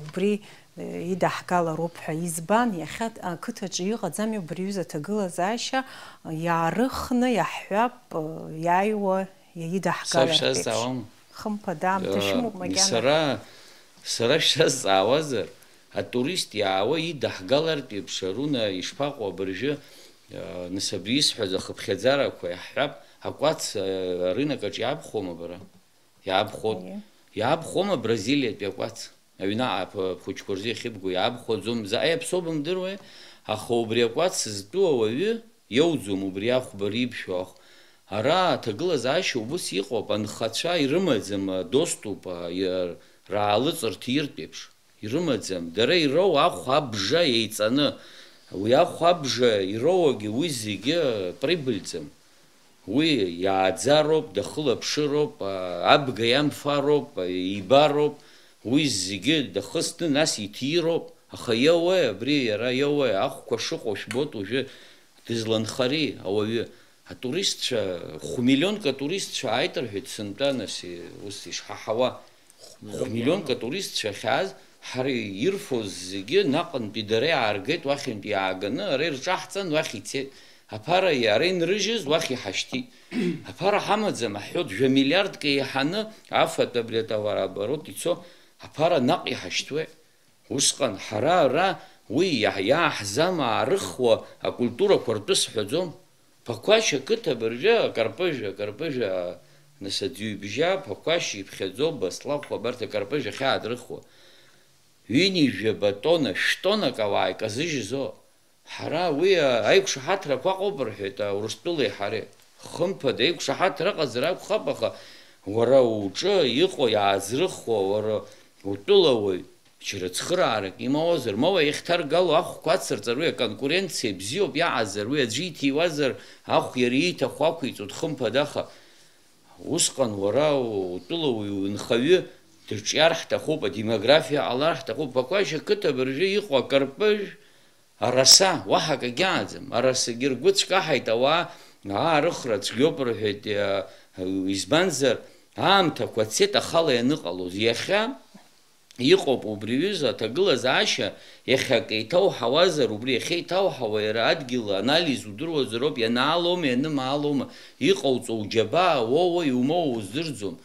убри э, идаҳгалароуп ҳәа. Избан, иахьа ақыҭаҿы иҟаӡами убри аҩыза аҭагылазаашьа, иаарыхны иаҳҳәап, э, иааиуа Саб иаидаҳгалартә еиԥш. Шәсазҵаауама? Хымԥада, аамҭа шәымоуп макьана. Сара, сара шәсазҵаауазар, атурист иаауа идаҳгалартә еиԥш, Аруна, ишԥаҟоу абыржәы, э, нас абри исҳәаз ахыԥхьаӡарақәа иаҳҳәап, акәац, э, арынок аҿы иаабхуама бара? Иаабхот. Иаабхуама Бразилиатәи акәац? Аҩнаҟа аԥ-, аԥхәыҷқәа рзы иахьыбго иаабхәаӡом, заҟа иаԥсоу бымдыруеи, аха убри акәац зтәу ауаҩы иоуӡом убри ахәба рибшәо ахә. Ара аҭагылазаашьа убыс иҟоуп, анхацәа ирымаӡам адоступ, а, иа-, раалыҵырҭ иртә еиԥш. Ирымаӡам. Дара ироу ахә абжа еиҵаны. Уи ахә абжа ироуагьы уи зегьы прибыльӡам. Уи иааӡароуп, дахылаԥшыроуп, а, абга иамфароуп, а, ибароуп, уи зегьы дахысны нас иҭироуп. Аха иауеи абри, иара иауеи, ахәқәа шыҟоу шәбоит уажәы, дызланхари ауаҩы? Атуристцәа, хә-миллионк атуристцәа ааит рҳәеит сынтәа, нас, ус ишҳаҳауа. Хә-миллионк атуристцәа ахьааз, ҳара ирфоз зегьы наҟынтәи дара иааргеит, уахьынтәи иааганы, ара ирҿаҳҵан, уахь ицеит. Аԥара, ара инрыжьыз, уахь иҳашьҭит. Аԥара ҳамаӡам, ҳҳәот, жәа миллиардк еиҳаны афатә абри атоварооборот ицо, аԥара наҟ иҳашьҭуеит. Усҟан ҳара ара уи иаҳ-, иааҳзамаарыхуа акультурақәа ртәы сҳәаӡом. Ԥақәашь ақыҭа абыржәы акарпыжә, акарпыжә, а, нас аӡҩыбжьа, Ԥақәашь иԥхьаӡоу Баслахә, абарҭ акарпыжә ахьаадрыхуа. Ҩынҩажәаба тонна, шә-тоннак ауаа иказыжьызо. Ҳара уи, а, аиқәшаҳаҭрақәа ыҟоуп рҳәеит, а, Урыстәылеи ҳареи. Хымԥада, аиқәшаҳаҭра ыҟазар акәхап, аха уара уҿы иҟоу иаазрыхуа, уара утәылауаҩ, џьара цхыраарак имоуазар, ма уа иахьҭаргало ахәқәа ацырҵар, уи аконкуренциа бзиоуп, иаҟазар, уи аӡәы иҭиуазар, ахә иара ииҭаху ақәиҵоит, хымԥада, аха усҟан уара утәылауаҩ, унхаҩы дырҿиар ҳҭахуп, адемографиа ҟалар ҳҭахуп, Ԥақәашь ақыҭа абыржәы иҟоу акарпыжә, араса, уаҳа акагьы ааӡам, арасагьы ргәы цәкаҳаит ауаа, аарыхра цәгьоуп рҳәеит, иа-, избанзар, аамҭақәа цеит ахала ианыҟалоз, иахьа иҟоуп убри аҩыза аҭагылазаашьа, иахьак еиҭауҳауазар, убри иахьеиҭауҳауа иара адгьыл анализ удыруазароуп, ианаалома, ианымаалома, иҟауҵо уџьабаа уоуа иумоуа уздырӡом.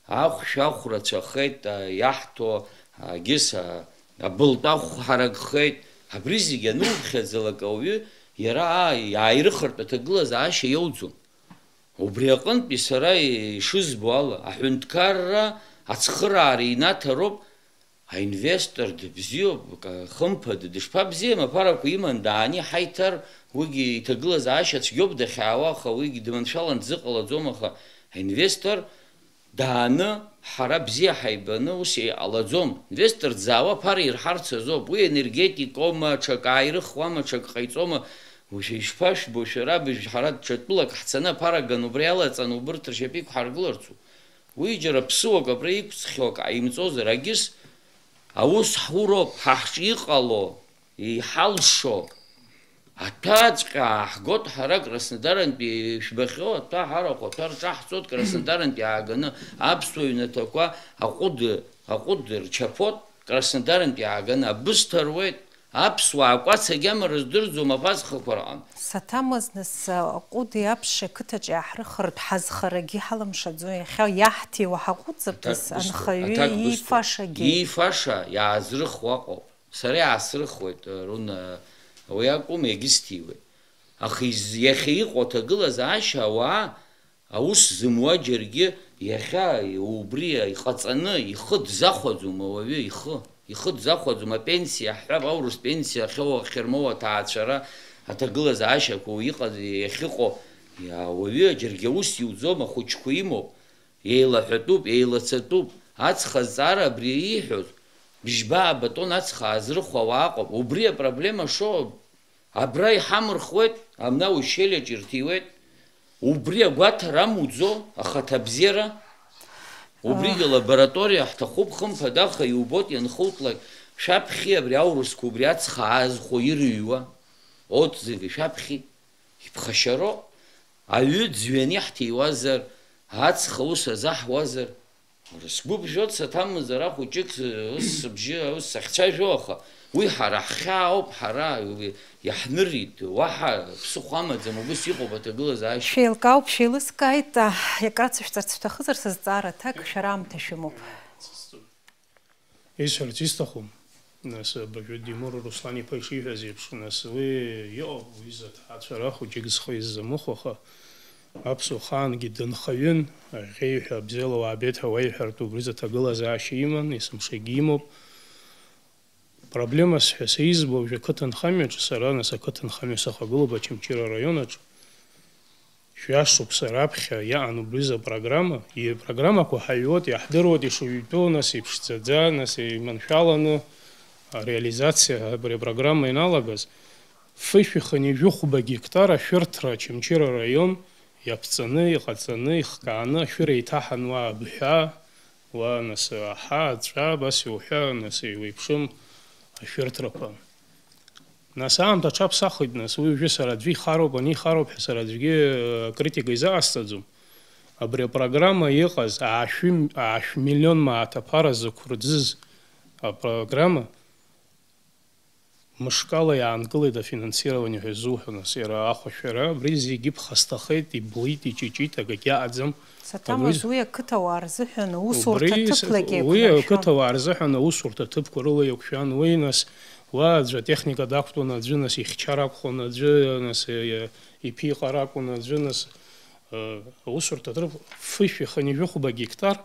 Ахәшә ахә рацәахеит, а, иаҳҭо, а, гьыс, а, абылтә ахә ҳаракхеит. Абри зегьы ануԥхьаӡалак ауаҩы, иара, аа, иааирыхыртә аҭагылазаашьа иоуӡом. Убри аҟынтәи сара ишызбо ала, аҳәынҭқарра ацхыраара инаҭароуп, аинвестор дыбзиоуп, ка-, хымԥада, дышԥабзиам, аԥарақәа иман дааны иҳаиҭар, уигьы иҭагылазаашьа цәгьоуп дахьаауа, аха уигьы дманшәалан дзыҟалаӡом, аха аинвестор дааны, ҳара бзиа ҳаибаны ус иҟалаӡом. Инвестор дзаауа аԥара ирҳарц азоуп. Уи энергетикоума, ҽак ааирыхуама, ҽак ҟаиҵома, уажәы ишԥашәбо шәара, абыжә ҳара ҽа тәылак ҳцаны аԥара ганы убри алаҵаны убырҭ ршьапы иқәҳаргыларцу? Уи џьара ԥсыуак абра иқәҵхьоу ак ҟаимҵозар, агьыс аус ҳуроуп, ҳа ҳҿы иҟало, иҳалшо. Аҭәаҵәҟьа ааҳгоит ҳара Краснодарантәи, ишәбахьоу аҭәа ҳарахә, аҭәа рҿаҳҵоит Краснодарантәи ааганы, аԥсуа ҩнаҭақәа аҟәыд, аҟәыд рчаԥоит, Краснодарантәи ааганы абысҭа руеит, аԥсуаа акәац агьама рыздырӡом аԥацхақәа рҟны. Саҭамыз, нас, аҟәыди аԥшеи ақыҭаҿ иааҳрыхыртә ҳазхарагьы ҳалымшаӡо, иахьа иаҳҭиуа ҳаҟәыҵып, нас, аҭак бысҭоит, анхаҩы аҭак бысҭоит. Иифаша, иифаша иаазрыхуа ыҟоуп. Сара иаасрыхуеит, Руна, уи акәым, егьысҭиуеит. Аха из-, иахьа иҟоу аҭагылазаашьа ауаа аус зымуа џьаргьы иахьа убри иҟаҵаны ихы дзахәаӡом ауаҩы, ихы, ихы дзахәаӡом, апенсиа ҳҳәап, аурыс пенсиа ахьоу, ахьырмоу аҭаацәара, аҭагылазаашьақәа иҟаз, иахьыҟоу, ауаҩы џьаргьы аус иуӡом, ахәыҷқәа имоуп, еилаҳәатәуп, еилацатәуп, аҵх азҵаара абри ииҳәоз, бжьба абатон аҵх аазрыхуа ауаа ыҟоуп, убри апроблема шоуп. Абра иҳамырхуеит, абна ущелиаҿ ирҭиуеит. Убри агәаҭара амуӡо, ахаҭабзиара? Убригьы лабораториа ҳҭахуп, хымԥадаха иубоит ианхылтлак, шәаԥхьи абри аурысқәа убри ацха аазхәо ирыҩуа, отзывы шәаԥхьи, иԥхашьароуп. Аҩы ӡҩаны иаҳҭиуазар, ацха ус азаҳуазар, Сгәы ԥжәоит, саҭамыз ара хәыҷык, ус сыбжьы, ус сахьцәажәо, аха уи ҳара ҳхьаа ауп, ҳара иаҳнырит, уаҳа ԥсыхәа амаӡам, убыс иҟоуп аҭагылазаашьа. Шәеилкаауп, шәеилыскааит, а, иакрацышәҵарц шәҭахызар, сызҵаара аҭак, шәара аамҭа шәымоуп. Исҳәарц исҭаху, нас, абыржәы Димур Руслан-иԥа ишиҳәаз еиԥш, нас, уи иҟоуп, уи изы аҭаацәара хәыҷык зхы иззамыхәо, аха аԥсуа хаангьы дынхаҩын, аӷьеҩҳәа бзиала уаабеит ҳәа уеиҳәартә убри изы аҭагылазаашьа иман, есымшагьы имоуп. Проблемас ҳәа сеизбо уажәы ақыҭанхамҩаҿы, сара, нас, ақыҭанхамҩа сахагылоуп Очамчыра араион аҿы. Шәҩашықәса раԥхьа иаан убризы апрограмма, ипрограммақәа ҳаҩуеит, иаҳдыруеит ишыҩтәу, нас иԥшӡаӡа, нас иманшәаланы ареализациа абри апрограмма ианалагаз, фышәи хынҩажәи хәба гектар ашәырҭра Очамчыра араион иаԥҵаны, иҟаҵаны, ихкааны, ашәыр еиҭаҳан уа абҳәа, уа, нас, аҳа, аҵәа, абас иуҳәа, нас, еиуеиԥшым ашәырҭрақәа. Нас аамҭа аҽаԥсахит, нас, уи уажәы сара аӡәы ихароуп, ани ихароуп ҳәа сара аӡәгьы, э, критика изаҟасҵаӡом. Абри апрограмма иҟаз аашәи-, аашә миллион мааҭ аԥара зықәырӡыз апрограмма мышкала иаанкылеит афинансирование ҳәа изуҳәо, нас, иара ахәашәара, абри зегьы ԥхасҭахеит, иблит, иҷыҷит, акагьы аӡам. Саҭамыз, абри уи ақыҭауаа рзыҳәан аусурҭа убри с-, ҭыԥлагьы уи еиқәнаршәон. Ақыҭауаа рзыҳәан аусурҭа ҭыԥқәа рыла иақәшәан, уи, нас, уа аӡәы атехника дақәтәон, аӡәы, нас, ихьчар акәхон, аӡәы, нас, э, иԥиҟар акәын, аӡәы, нас, э, аусурҭа ҭыԥ фышәи хынҩажәи хәба гектар,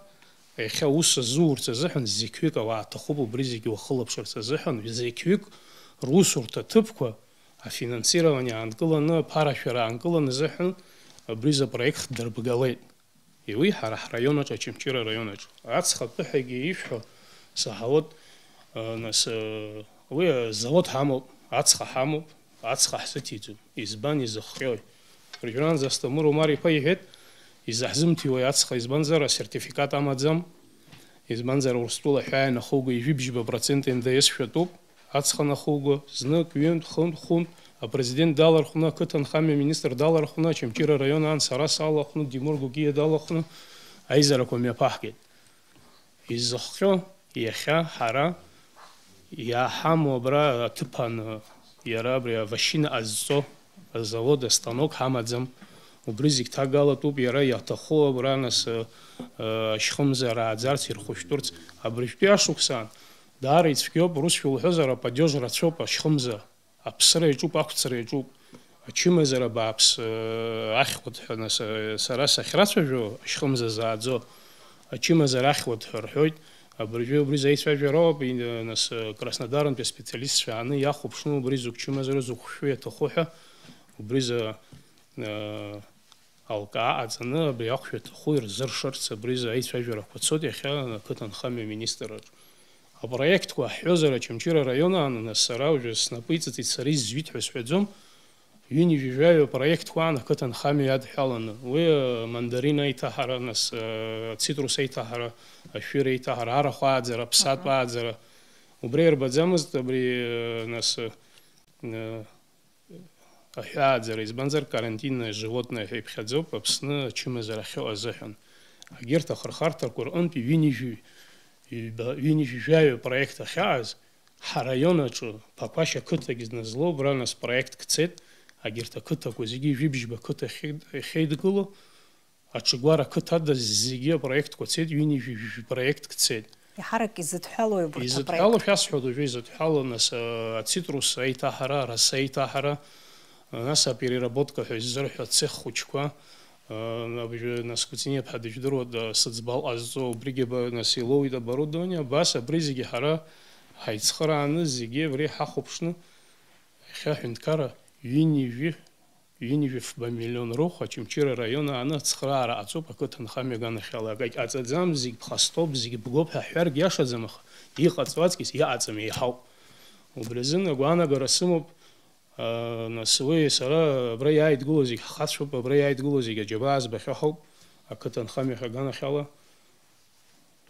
иахьа аус азуурц азыҳәан зықьҩык ауаа аҭахуп, убри зегьы уахылаԥшырц азыҳәан, зықьҩык русурҭа ҭыԥқәа афинансирование аанкыланы, аԥарашәара аанкыланы азыҳәан абри изы апроект дырбгалеит. Уи ҳара ҳраион аҿы, Очамчыра араион аҿы. Аҵх атәы ҳәагьы ишәҳәо саҳауеит, э, нас, э, уи, э, завод ҳамоуп, ацха ҳамоуп, ацха ҳзыҭиҵом. Избан изыхҟьои? Уажәраанӡа Асҭамыр Омар-иԥа иҳәеит, изаҳзымҭиуеи ацха, избанзар асертификат амаӡам, избанзар Урыстәыла ҳәа ианахуго ҩажәи бжьба процент Н Д С шәатәуп. Ацха анахуго, знык, ҩынтә, хынтә, хәынтә, апрезидент далархәны, ақыҭанхамҩа аминистр далархәны, Очамчыра араион аан сара салахәны, Димур Гогиа далахәны аизарақәа мҩаԥаҳгеит. Изыхҟьо иахьа ҳара иаҳамоу абра аҭыԥан, иара абри авашьына ҟазҵо азавод, астанок ҳамаӡам. Убри зегь ҭагалатәуп, иара иаҭаху абра, нас, э, э, ашьхымза рааӡарц, ирхәышәтәырц. Абыржәтәи ашықәсаан даара ицәгьоуп, урысшәа уҳәозар, ападиож рацәоуп ашьхымза. Аԥсра иаҿуп, ақәцара иаҿуп. Ачымазара бааԥс, э, ахьхәа ҳәа, нас, э, сара сахьрацәажәо, ашьхымза зааӡо, ачымазара ахьхәа ҳәа рҳәоит. Абыржәы убри заицәажәароуп, и-, нас, э, Краснодарантәи аспециалистцәа ааны иахәаԥшны убри зықә чымазара зықәшәу иаҭаху ҳәа, убри за, э, алкаа ҟаҵаны абри ахәшә иаҭаху ирзыршарц абри изы аицәажәарақәа цоит иахьа ақыҭанхамҩа аминистрраҿ. Апроектқәа ҳҳәозар, Очамчыра араион аан, нас, сара уажәы снапы иҵыҵит, сара изҩит ҳәа сҳәаӡом, ҩынҩажәаҩа проектқәа аан ақыҭанхамҩа иадҳәаланы. Уи, э, мандарин аиҭаҳара, нас, э, ацитрус аиҭаҳара, ашәыр аиҭаҳара, арахә ааӡара, аԥсаатә Аҳа. ааӡара. Убри ирбаӡамызт, абри, э, нас, э, э, аҳәааӡара, избанзар, карантинное животное ҳәа иԥхьаӡоуп Аԥсны ачымазара ахьыҟоу азыҳәан. Агьырҭ ахырхарҭақәа рҟынтә ҩынҩажәи ҩба, ҩынҩажәи жәаҩа проект ахьааз, ҳараион аҿы Ԥақәашь ақыҭагь зназло, убра нас проектк цеит, агьырҭ ақыҭақәа зегьы ҩажәи бжьба қыҭа ахьеид-, ахьеидгыло, Аҽыгәара ақыҭа ада зегьы апроектқәа цеит, ҩынҩажәи жәаҩа проектк цеит. Иаҳарак изыдҳәалои убарҭ апроект? Изыдҳәалоу шәасҳәоит уажәы, изыдҳәалоу, нас, а, ацитрус аиҭаҳара, араса аиҭаҳара, а, нас апереработка ҳәа иззырҳәо ацех хәыҷқәа, а, абжәы, нас, Кәыҵниаԥҳа дыжәдыруа, а, сыӡбал ҟазҵо, убригьы аба-, нас, илоуит оборудование, абас абри зегьы ҳара ҳаицхырааны, зегьы абри ҳахәаԥшны, иахьа аҳәынҭқарра ҩынҩажәи ҩынҩажәи фба миллион рыхә Очамчыра араион ааны ацхыраара ҟаҵоуп ақыҭанхамҩа аганахьала. Акагь ҟаҵаӡам, зегь ԥхасҭоуп, зегь бгоуп ҳәа ҳҳәаргь иашаӡам, аха иҟаҵоу аҵкьыс иҟаҵам еиҳауп. Убри азын агәаанагара сымоуп, аа, нас уи сара абра иааидгыло зегь ҳхацәоуп, абра иааидгыло зегь аџьабаа збахьоу ҳауп, ақыҭанхамҩахь аганахьала.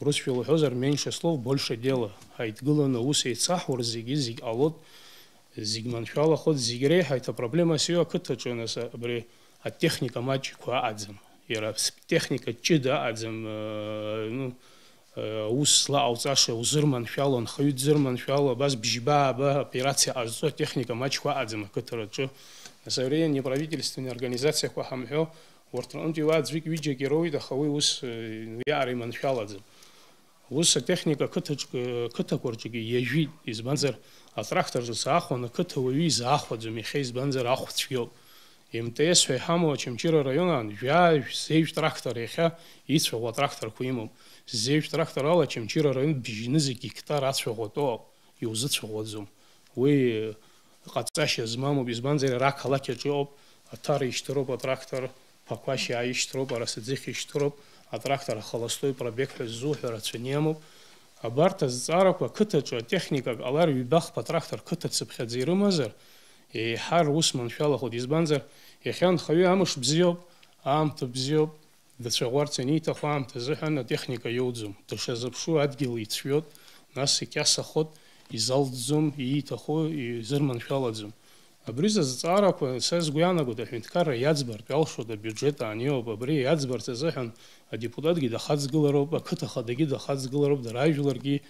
Урысшәала уҳәозар, меньше слов, больше дела. Ҳаидгыланы аус еицаҳур, зегьы, зегь ҟалоит, зегь маншәалахоит, зегь реиҳа иҭа проблемас иоуа ақыҭаҿы, нас, абри атехника маҷқәа аҟаӡам. Иара с-, техника ҷыда аҟаӡам, э, ну, э, аус злаҟауҵаша узырманшәало, анхаҩы дзырманшәало, абас бжьба-ааба операциа ҟазҵо атехника маҷқәа аҟаӡам ақыҭараҿы. Нас абри неправительственные организациақәа ҳамҳәо, Урҭ рҟынтә иуаа аӡәык-ҩыџьак ироуеит, аха уи ус, э, уиаҟара иманшәалаӡам. Ус атехника қыҭаҿ-, қыҭақәа рҿгьы иажәит, избанзар, атрактор ҿыц аахәаны қыҭа уаҩы изаахәаӡом иахьа, избанзар, ахә цәгьоуп. М Т С ҳәа иҳамоу Очамчыра араион аан, жәа-, жәзеижә трактор иахьа ицәаӷәа атракторқәа имоуп. Зеижә трактор ала Очамчыра араион бжьны зегь гектар ацәаӷәа атәоуп, иузыцәаӷәаӡом. Уи ҟаҵашьа змамоуп, избанзар, иара ақалақь аҿы иҟоуп, Аҭара ишьҭыроуп атрактор, Ԥақәашь иааишьҭроуп, Арасаӡыхь ишьҭыроуп, атрактор ахолостой пробег ҳәа ззуҳәо рацәаны иамоуп. Абарҭ азҵаарақәа ақыҭаҿы атехника ҟалар, ҩба-хԥа трактор қыҭа цыԥхьаӡа ирымазар, еиҳа рус маншәалахоит, избанзар, иахьа анхаҩы амш бзиоуп, аамҭа бзиоуп, дацәаӷәарц аниҭаху аамҭа азыҳәан атехника иоуӡом, дышазыԥшу адгьыл ицәҩоит, нас икьасахоит, изалҵӡом, ииҭаху изырманшәалаӡом. Абри зызҵаарақәа, са сгәы иаанагоит, аҳәынҭқарра иаӡбартә иалшоит, абиуџьет аан иоуп, абри иаӡбарц азыҳәан адепутатгьы дахаҵгылароуп, ақыҭа хадагьы дахаҵгылароуп, дара ажәларгьы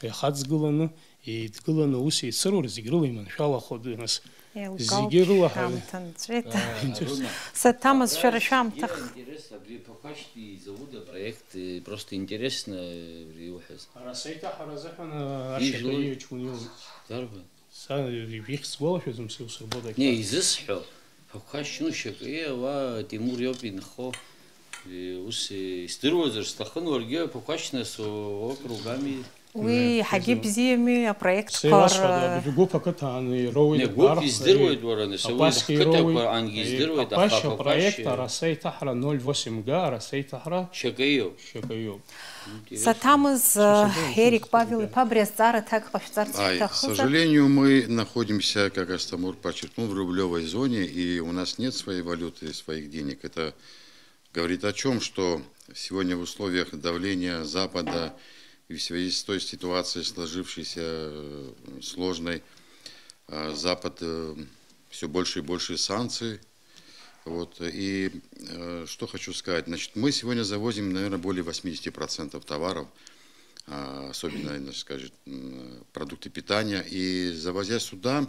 иахаҵгыланы, еидгыланы аус еицырур, зегь рыла иманшәалахо, нас, еилкаауп, зегьы рыла ҳа-, шәаамҭа нҵәеит. Э, Арына, Саҭамыз, шәара шәаамҭа. Интерес, абри Ԥақәашьтәи изауд апроект, э, просто интересно, э, иуҳәаз. Ара сеиҭаҳара азыҳәан, э, Ижәлои? Ашьаҭа иҩаҷкәын иоуит. Дарбан? Са ихьӡ сгәалашәаӡом, сиусырбодагь. Не, изысҳәо, Ԥақәашь, ну, Шьакаиа, уа Тимур иоуп инхо. Э, ус, э, исдыруазар сҭахын уаргьы, Ԥақәашь нас, о-, округ ами. Уи, э, иаҳагьы изу-, бзиами апроектқәа. Сеиласҳәоит, р-, абри гәыԥ ақыҭан ироуеит. Не, гәыԥ издыруеит, уара, нас, уи Апаски ҳқыҭақәа ироуит, ангьы э, издыруеит, Ԥақәашь аха апроект, Ԥақәашь, э, араса иҭаҳара ноль восемь га, араса иҭаҳара Шьакаиоуп. Шьакаиоуп. Интересно. Саҭамыз, э, Ерик Павел-иԥа, абри азҵаара аҭак ҟашәҵарц шәҭахызар? К сожалению, мы находимся, как Астамур подчеркнул, в рублёвой зоне, и у нас нет своей валюты, своих денег. Это говорит о чём, что сегодня в условиях давления Запада и в связи с той ситуацией, сложившейся, э, сложной, э, Запад, э, всё больше и больше санкций, Вот, и, э, что хочу сказать. Значит, мы сегодня завозим, наверное, более восьмидесяти процентов товаров, а, особенно, значит, скажет, м, продукты питания. И завозя сюда,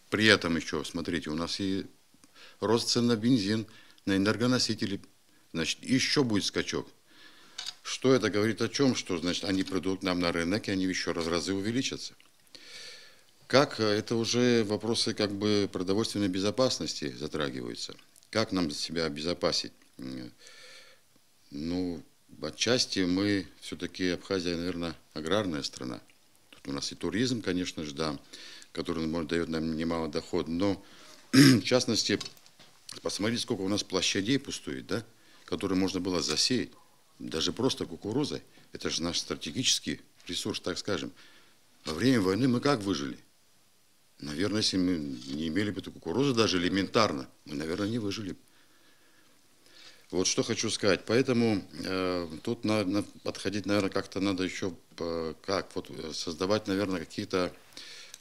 при этом ещё, смотрите, у нас и рост цен на бензин, на энергоносители, значит, ещё будет скачок. Что это говорит о чём? Что, значит, они придут к нам на рынок, и они ещё раз, разы увеличатся. Как, э, это уже вопросы как бы продовольственной безопасности затрагиваются. Как нам себя обезопасить? М, ну, отчасти мы всё-таки, Абхазия, наверное, аграрная страна. Тут у нас и туризм, конечно же, да, который, может, даёт нам немало доход, но, в частности, посмотрите, сколько у нас площадей пустует, да, которые можно было засеять, даже просто кукурузой. Это же наш стратегический ресурс, так скажем. Во время войны мы как выжили? Наверное, если мы не имели бы эту кукурузу даже элементарно, мы, наверное, не выжили бы. Вот что хочу сказать. Поэтому, э, тут на-, на-, подходить, наверное, как-то надо ещё, э, как, вот, э, создавать, наверное, какие-то,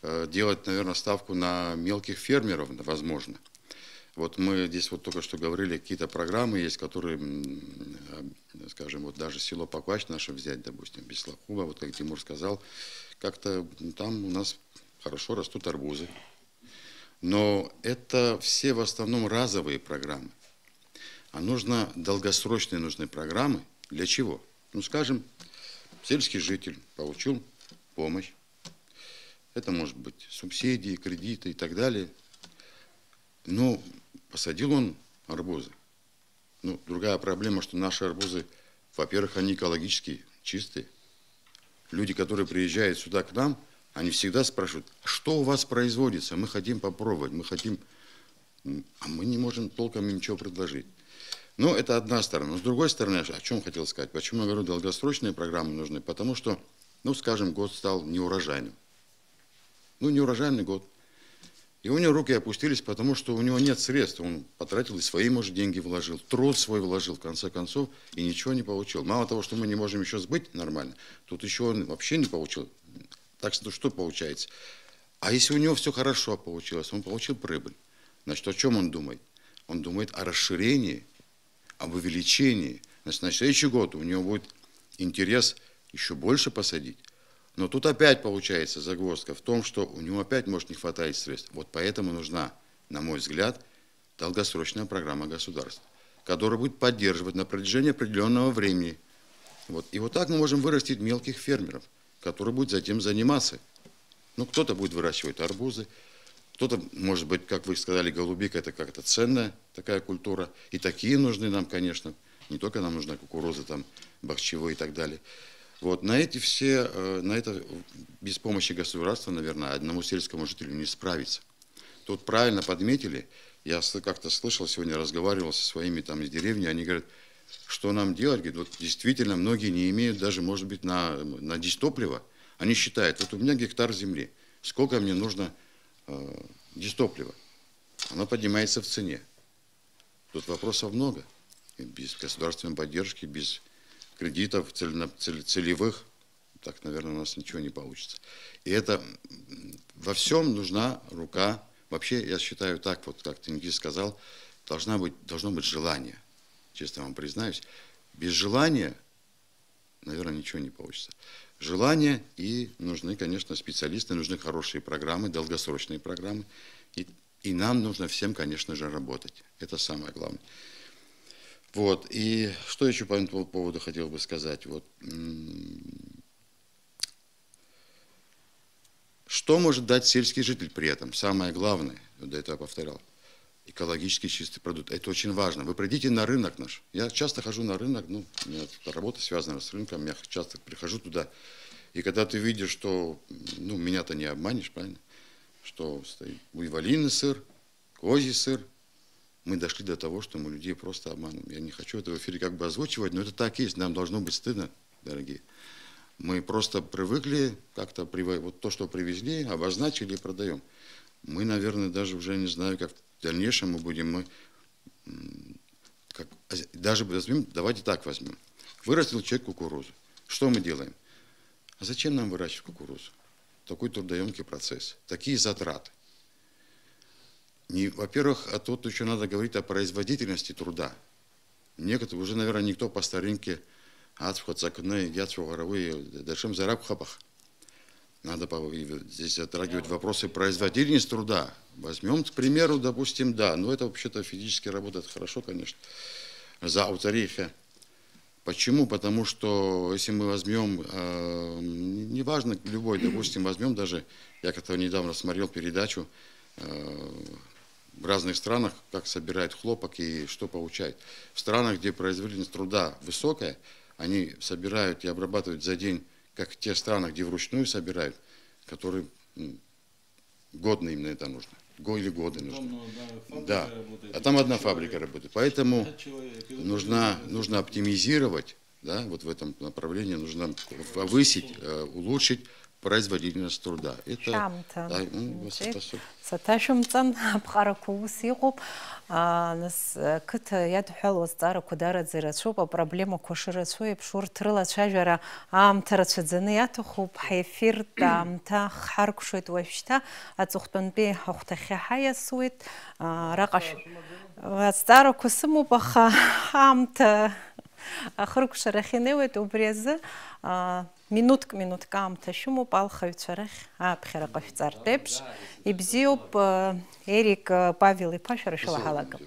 э, делать, наверное, ставку на мелких фермеров, возможно. Вот мы здесь вот только что говорили, какие-то программы есть, которые, м, а, скажем, вот даже село Паквач наше взять, допустим, Беслахуба, вот как Тимур сказал, как-то там у нас хорошо растут арбузы. Но это все в основном разовые программы. А нужно, долгосрочные нужны программы. Для чего? Ну, скажем, сельский житель получил помощь. Это может быть субсидии, кредиты и так далее. Ну, посадил он арбузы. Ну, другая проблема, что наши арбузы, во-первых, они экологические, чистые. Люди, которые приезжают сюда к нам, они всегда спрашивают: «А что у вас производится? Мы хотим попробовать, мы хотим». М, а мы не можем толком им ничего предложить. Но это одна сторона. Но с другой стороны, о чем хотел сказать, почему я говорю, долгосрочные программы нужны? Потому что, ну, скажем, год стал неурожайным. Ну, неурожайный год. И у него руки опустились, потому что у него нет средств. Он потратил и свои, может, деньги вложил, труд свой вложил, в конце концов, и ничего не получил. Мало того, что мы не можем еще сбыть нормально, тут еще он вообще не получил. Так что, что получается? А если у него все хорошо получилось, он получил прибыль, значит, о чем он думает? Он думает о расширении, об увеличении. Значит, на следующий год у него будет интерес еще больше посадить. Но тут опять получается загвоздка в том, что у него опять может не хватать средств. Вот поэтому нужна, на мой взгляд, долгосрочная программа государства, которая будет поддерживать на протяжении определенного времени. Вот. И вот так мы можем вырастить мелких фермеров, которые будут затем заниматься. Ну, кто-то будет выращивать арбузы, кто-то, может быть, как вы сказали, голубика, это как-то ценная такая культура. И такие нужны нам, конечно. Не только нам нужна кукуруза, там, бахчевой и так далее. Вот, на эти все, э, на это без помощи государства, наверное, одному сельскому жителю не справиться. Тут правильно подметили, я с-, как-то слышал сегодня, разговаривал со своими там из деревни, они говорят, что нам делать? Говорит, вот действительно многие не имеют даже, может быть, на, на дистопливо. Они считают, вот у меня гектар земли, сколько мне нужно э, дистоплива? Оно поднимается в цене. Тут вопросов много. И без государственной поддержки, без кредитов целено-, цель-, целевых, так, наверное, у нас ничего не получится. И это, м, во всем нужна рука. Вообще, я считаю так, вот как Тенгиз сказал, должна быть, должно быть желание. Честно вам признаюсь, без желания, наверное, ничего не получится. Желание, и нужны, конечно, специалисты, нужны хорошие программы, долгосрочные программы. И, и нам нужно всем, конечно же, работать. Это самое главное. Вот. И что еще по этому поводу хотел бы сказать? Вот, м, что может дать сельский житель при этом? Самое главное, вот до этого повторял, экологически чистый продукт. Это очень важно. Вы придите на рынок наш. Я часто хожу на рынок, ну, у меня тут работа связана с рынком, я часто прихожу туда. И когда ты видишь, что, ну, меня-то не обманешь, правильно? Что стоит буйволиный сыр, козий сыр. Мы дошли до того, что мы людей просто обманываем. Я не хочу это в эфире как бы озвучивать, но это так и есть. Нам должно быть стыдно, дорогие. Мы просто привыкли как-то, приво-, вот то, что привезли, обозначили и продаем. Мы, наверное, даже уже не знаю, как в дальнейшем мы будем, мы, м, как, а, даже возьмем, давайте так возьмем. Вырастил человек кукурузу. Что мы делаем? А зачем нам выращивать кукурузу? Такой трудоемкий процесс, такие затраты. Не, во-первых, а тут еще надо говорить о производительности труда. Некоторые, уже, наверное, никто по старинке «Ацәхәа ҵакны иацәаӷәара уи дашымзар акәхап». Надо по-, и здесь затрагивать вопросы производительности труда. Возьмем, к примеру, допустим, да, ну это вообще-то физически работает хорошо, конечно, за аутарихе. Почему? Потому что если мы возьмем, э, н-, неважно, любой, допустим, возьмем даже, я как-то недавно смотрел передачу, э, в разных странах, как собирают хлопок и что получают. В странах, где производительность труда высокая, они собирают и обрабатывают за день, как в тех странах, где вручную собирают, которые, м, годно именно это нужно. Го-, или годы нужно. Там, ну, одна фабрика Да. работает, А там одна человек. фабрика работает. Поэтому Пять человек, и вот нужна, это нужно оптимизировать, да, вот в этом направлении нужно повысить, э, улучшить производительность труда. Это, Шәаамҭа. Да, м, Нҵәеит. способ- Саҭашәымҵан, аԥҟарақәа ус иҟоуп. Аа, нас, ақыҭа иадҳәалоу азҵаарақәа даараӡа ирацәоуп, апроблемақәа шырацәоу еиԥш, урҭ рылацәажәара аамҭа рацәаӡаны иаҭахуп. Ҳефиртә аамҭа хҳаркәшоит уажәшьҭа, аҵыхәтәантәи ахәҭахьы ҳаиасуеит. Аа, араҟа шә-, азҵаарақәа сымоуп, аха аамҭа ахыркәшарахь инеиуеит, убри азы, аа, минуҭк, минуҭк аамҭа шәымоуп, алхаҩцәа рахь ааԥхьара ҟашәҵартә еиԥш. Ибзиоуп, Ерик, Павел иԥа, шәара шәылаҳалага.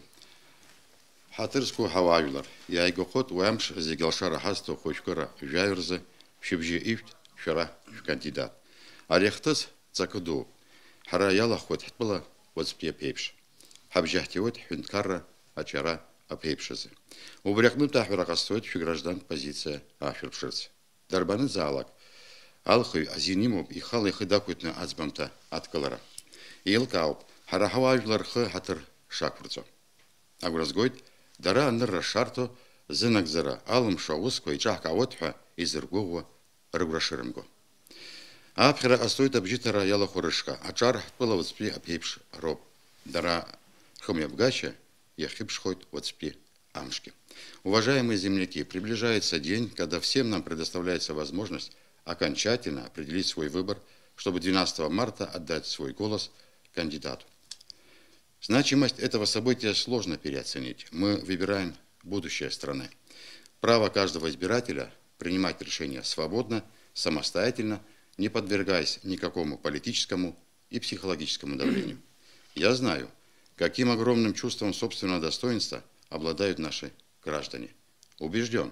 Ҳаҭыр зқәу ҳауаажәлар, иааигәахоит уи амш зегь алшара ҳазҭо хәажәкыра жәаҩа рзы шәыбжьы ишәҭ шәара шәкандидат. Ари ахҭыс ҵакы дууп. Ҳара иалаҳхуеит ҳтәыла уаҵәтәи аԥеиԥш. Ҳабжьы ҳҭиуеит ҳҳәынҭқарра аҿиара аԥеиԥш азы. Убри аҟнытә аҳәара ҟасҵоит шәграждантә позициа аашәырԥшырц. Дарбанызаалак алхыҩ азин имоуп ихала ихы дақәиҭны аӡбамҭа адкылара. Еилкаауп, ҳара ҳауаажәлар рхы ҳаҭыр шақәырҵо. Агәра згоит, дара анырра шарҭо, зынагӡара алымшо аусқәа иҿаҳкаауеит ҳәа изыргәыӷуа рыгәра шырымго. Аԥхьара ҟасҵоит абжьыҭара иалахәу рышҟа, аҿар ҳтәыла уаҵәтәи аԥеиԥш роуп. Дара рхымҩаԥгашьа иахьыԥшхоит уаҵәтәи амшгьы. Уважаемые земляки, приближается день, когда всем нам предоставляется возможность окончательно определить свой выбор, чтобы двенадцатого марта отдать свой голос кандидату. Значимость этого события сложно переоценить. Мы выбираем будущее страны. Право каждого избирателя принимать решения свободно, самостоятельно, не подвергаясь никакому политическому и психологическому давлению. Я знаю, каким огромным чувством собственного достоинства обладают наши граждане. Убежден,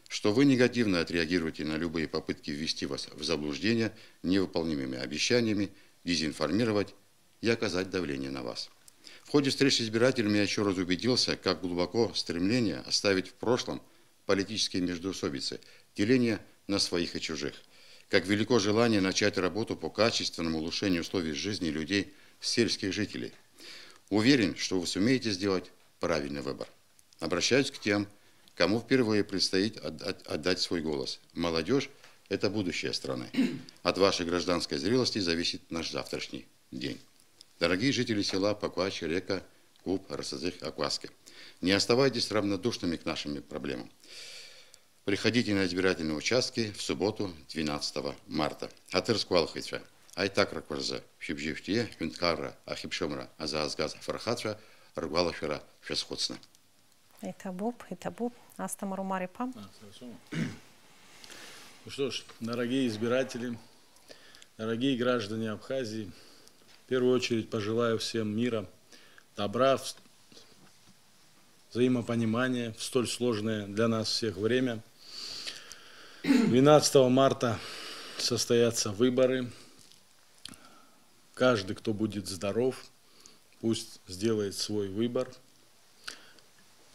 что вы негативно отреагируете на любые попытки ввести вас в заблуждение невыполнимыми обещаниями, дезинформировать и оказать давление на вас. В ходе встреч с избирателями я еще раз убедился, как глубоко стремление оставить в прошлом политические междоусобицы, деление на своих и чужих, как велико желание начать работу по качественному улучшению условий жизни людей, сельских жителей. Уверен, что вы сумеете сделать правильный выбор. Обращаюсь к тем, кому впервые предстоит от- от- отдать свой голос. Молодежь — это будущее страны. От вашей гражданской зрелости зависит наш завтрашний день. Дорогие жители села Пакуач, Река, Куб, Расазых, Акваски, не оставайтесь равнодушными к нашим проблемам. Приходите на избирательные участки в субботу, двенадцатого марта. Ҳаҭыр зқәу алхыҩцәа, аиҭакрақәа рзы шәыбжьы шәҭие, ҳҳәынҭқарра ахьыԥшымра азаазгаз ҳфырхацәа ргәалашәара шәазхәыцны. Иҭабуп, иҭабуп. Асҭамыр Умар иԥа. А, хорошо. Ну что ж, дорогие избиратели, дорогие граждане Абхазии, в первую очередь пожелаю всем мира, добра, вс- взаимопонимания в столь сложное для нас всех время. Двенадцатого марта состоятся выборы. Каждый, кто будет здоров, пусть сделает свой выбор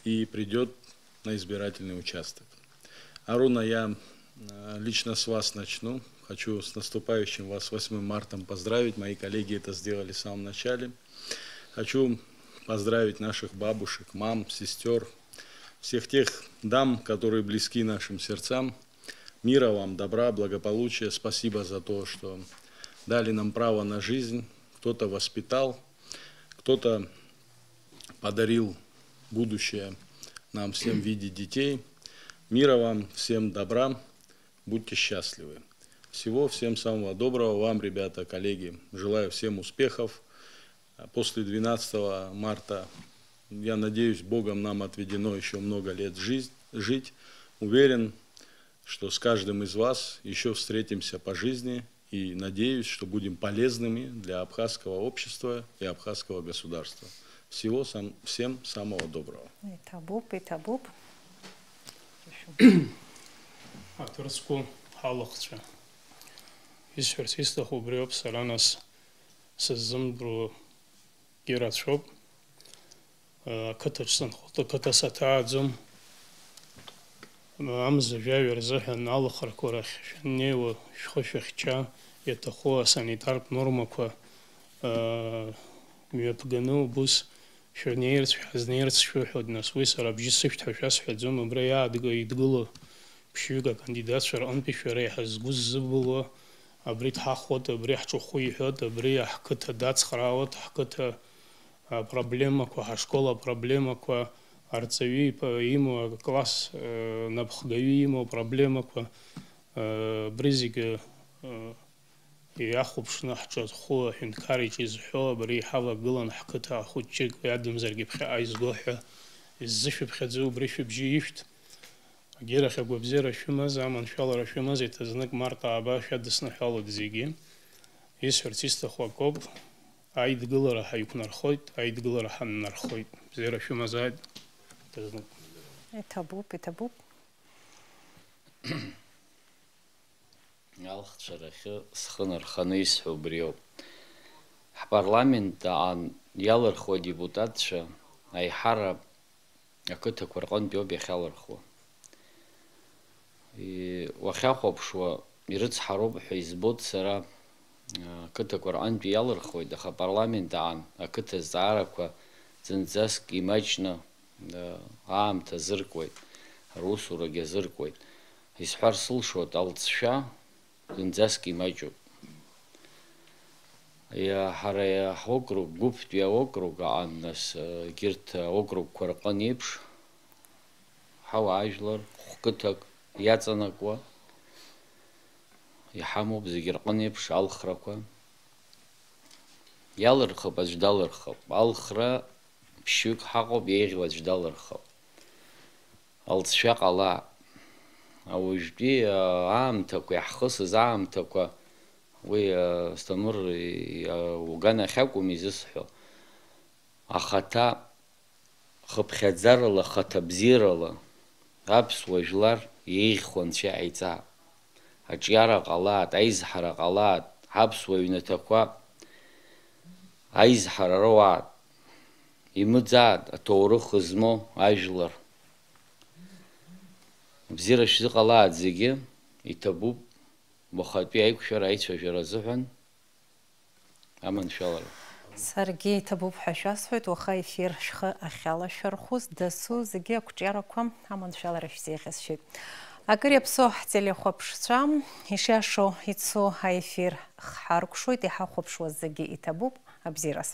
и придет на избирательный участок. Аруна, я э, лично с вас начну. Хочу с наступающим вас восьмым мартом поздравить. Мои коллеги это сделали в самом начале. Хочу поздравить наших бабушек, мам, сестер, всех тех дам, которые близки нашим сердцам. Мира вам, добра, благополучия. Спасибо за то, что дали нам право на жизнь. Кто-то воспитал, кто-то подарил будущее нам всем в виде детей. Мира вам, всем добра, будьте счастливы. Всего всем самого доброго вам, ребята, коллеги. Желаю всем успехов. После двенадцатого марта, я надеюсь, Богом нам отведено еще много лет жизнь, жить. Уверен, что с каждым из вас еще встретимся по жизни и надеюсь, что будем полезными для абхазского общества и абхазского государства. Всего сам, всем самого доброго. Иҭабуп, иҭабуп. Аҭырқәа ҳалахцәа. Исҳәарц исҭаху убриоуп, сара нас сыззымдыруагьы рацәоуп. Ақыҭаҿ сынхоит, ақыҭа саҭааӡом. Амза жәаҩа рзыҳәан алахарқәа рахь шәаннеиуа, шәхы шәахьча, иаҭаху асанитартә нормақәа мҩаԥганы убыс шәырнеирц, шәҳазнеирц шәыҳәоит, нас, уи сара абжьы сышәҭ ҳәа шәасҳәаӡом, абра иаадгыло, идгыло ԥшьҩык акандидатцәа рҟынтәи шәара еиҳа згәы ззыбылуа, Абри дҳахәоит, абри ҳҿахәы иҳәоит, абри ҳқыҭа дацхраауеит, ҳқыҭа апроблемақәа, ҳашкол апроблемақәа, арҵаҩы иԥа-, имоу акласс, э, напхгаҩы имоу апроблемақәа, э, абри зегьы, э, иахәаԥшны ҳҿахәы аҳәынҭқар иҿы изҳәо, абри иҳавагылан ҳқыҭа ахәыҷык, уи адамзаргьы ԥхьаҟа изго ҳәа иззышәыԥхьаӡо убри шәыбжьы ишәҭ. Агьырахь агәабзиара шәымаз, аманшәалара шәымаз, еиҭазнык март ааба шәадысныҳәалоит зегьы. Исҳәарц исҭаху акоуп, аидгылара ҳаиқәнархоит, аидгылара ҳаннархоит. Бзиара шәымазааит, еиҭазнык. Иҭабуп, иҭабуп. Алхцәа рахьы схы нарханы исҳәо убриоуп. Ҳпарламент аан иалырхуа адепутатцәа аиҳара ақыҭақәа рҟынтәи ауп иахьалырхуа. И-, уахьахәаԥшуа ирыцҳароуп ҳәа избоит сара, ақыҭақәа рҟынтәи иалырхуеит, аха апарламент аан ақыҭа зҵаарақәа зынӡаск имаҷны, аамҭа азыркуеит, русурагьы азыркуеит. Исҳәар сылшоит, алҵшәа зынӡаск имаҷуп. Иа-, ҳара иа-, ҳокруг, гәыԥтәи аокруг аан, нас, егьырҭ аокругқәа рҟын еиԥш, ҳауаажәлар хәқыҭак иаҵанакуа иҳамоуп, зегьы рҟын еиԥш алхрақәа. Иалырхып, аӡә далырхып. Алхра ԥшьҩык ҳаҟоуп, еиӷьу аӡә далырхып. Алҵшәа ҟалап. Ауаҩытәи, аа, аамҭақәа, иаҳхысыз аамҭақәа, уи, аа, Асҭамыр, иа-, уганахь акәым изысҳәо. Ахаҭа хыԥхьаӡарала, хаҭабзиарала аԥсуа жәлар иеиӷьхо Анцәа иҟаиҵап. Аҿиара ҟалааит, аизҳара ҟалааит, аԥсуа ҩнаҭақәа аизҳара роуааит, имыӡааит аҭоурых змоу ажәлар. Бзиара шәзыҟалааит зегьы, иҭабуп уахатәи аиқәшәара аицәажәара азыҳәан. Аманшәалара. Саргьы иҭабуп ҳәа шәасҳәоит, уаха ефир шәхы ахьалашәырхәыз дасу зегьы ақәҿиарақәа аманшәалара шәзеиӷьасшьоит. Акыр иаԥсоу ҳтелехәаԥшцәа, ишиашоу ицо аефир ҳаркәшоит, иҳахәаԥшуаз зегьы иҭабуп, абзиараз.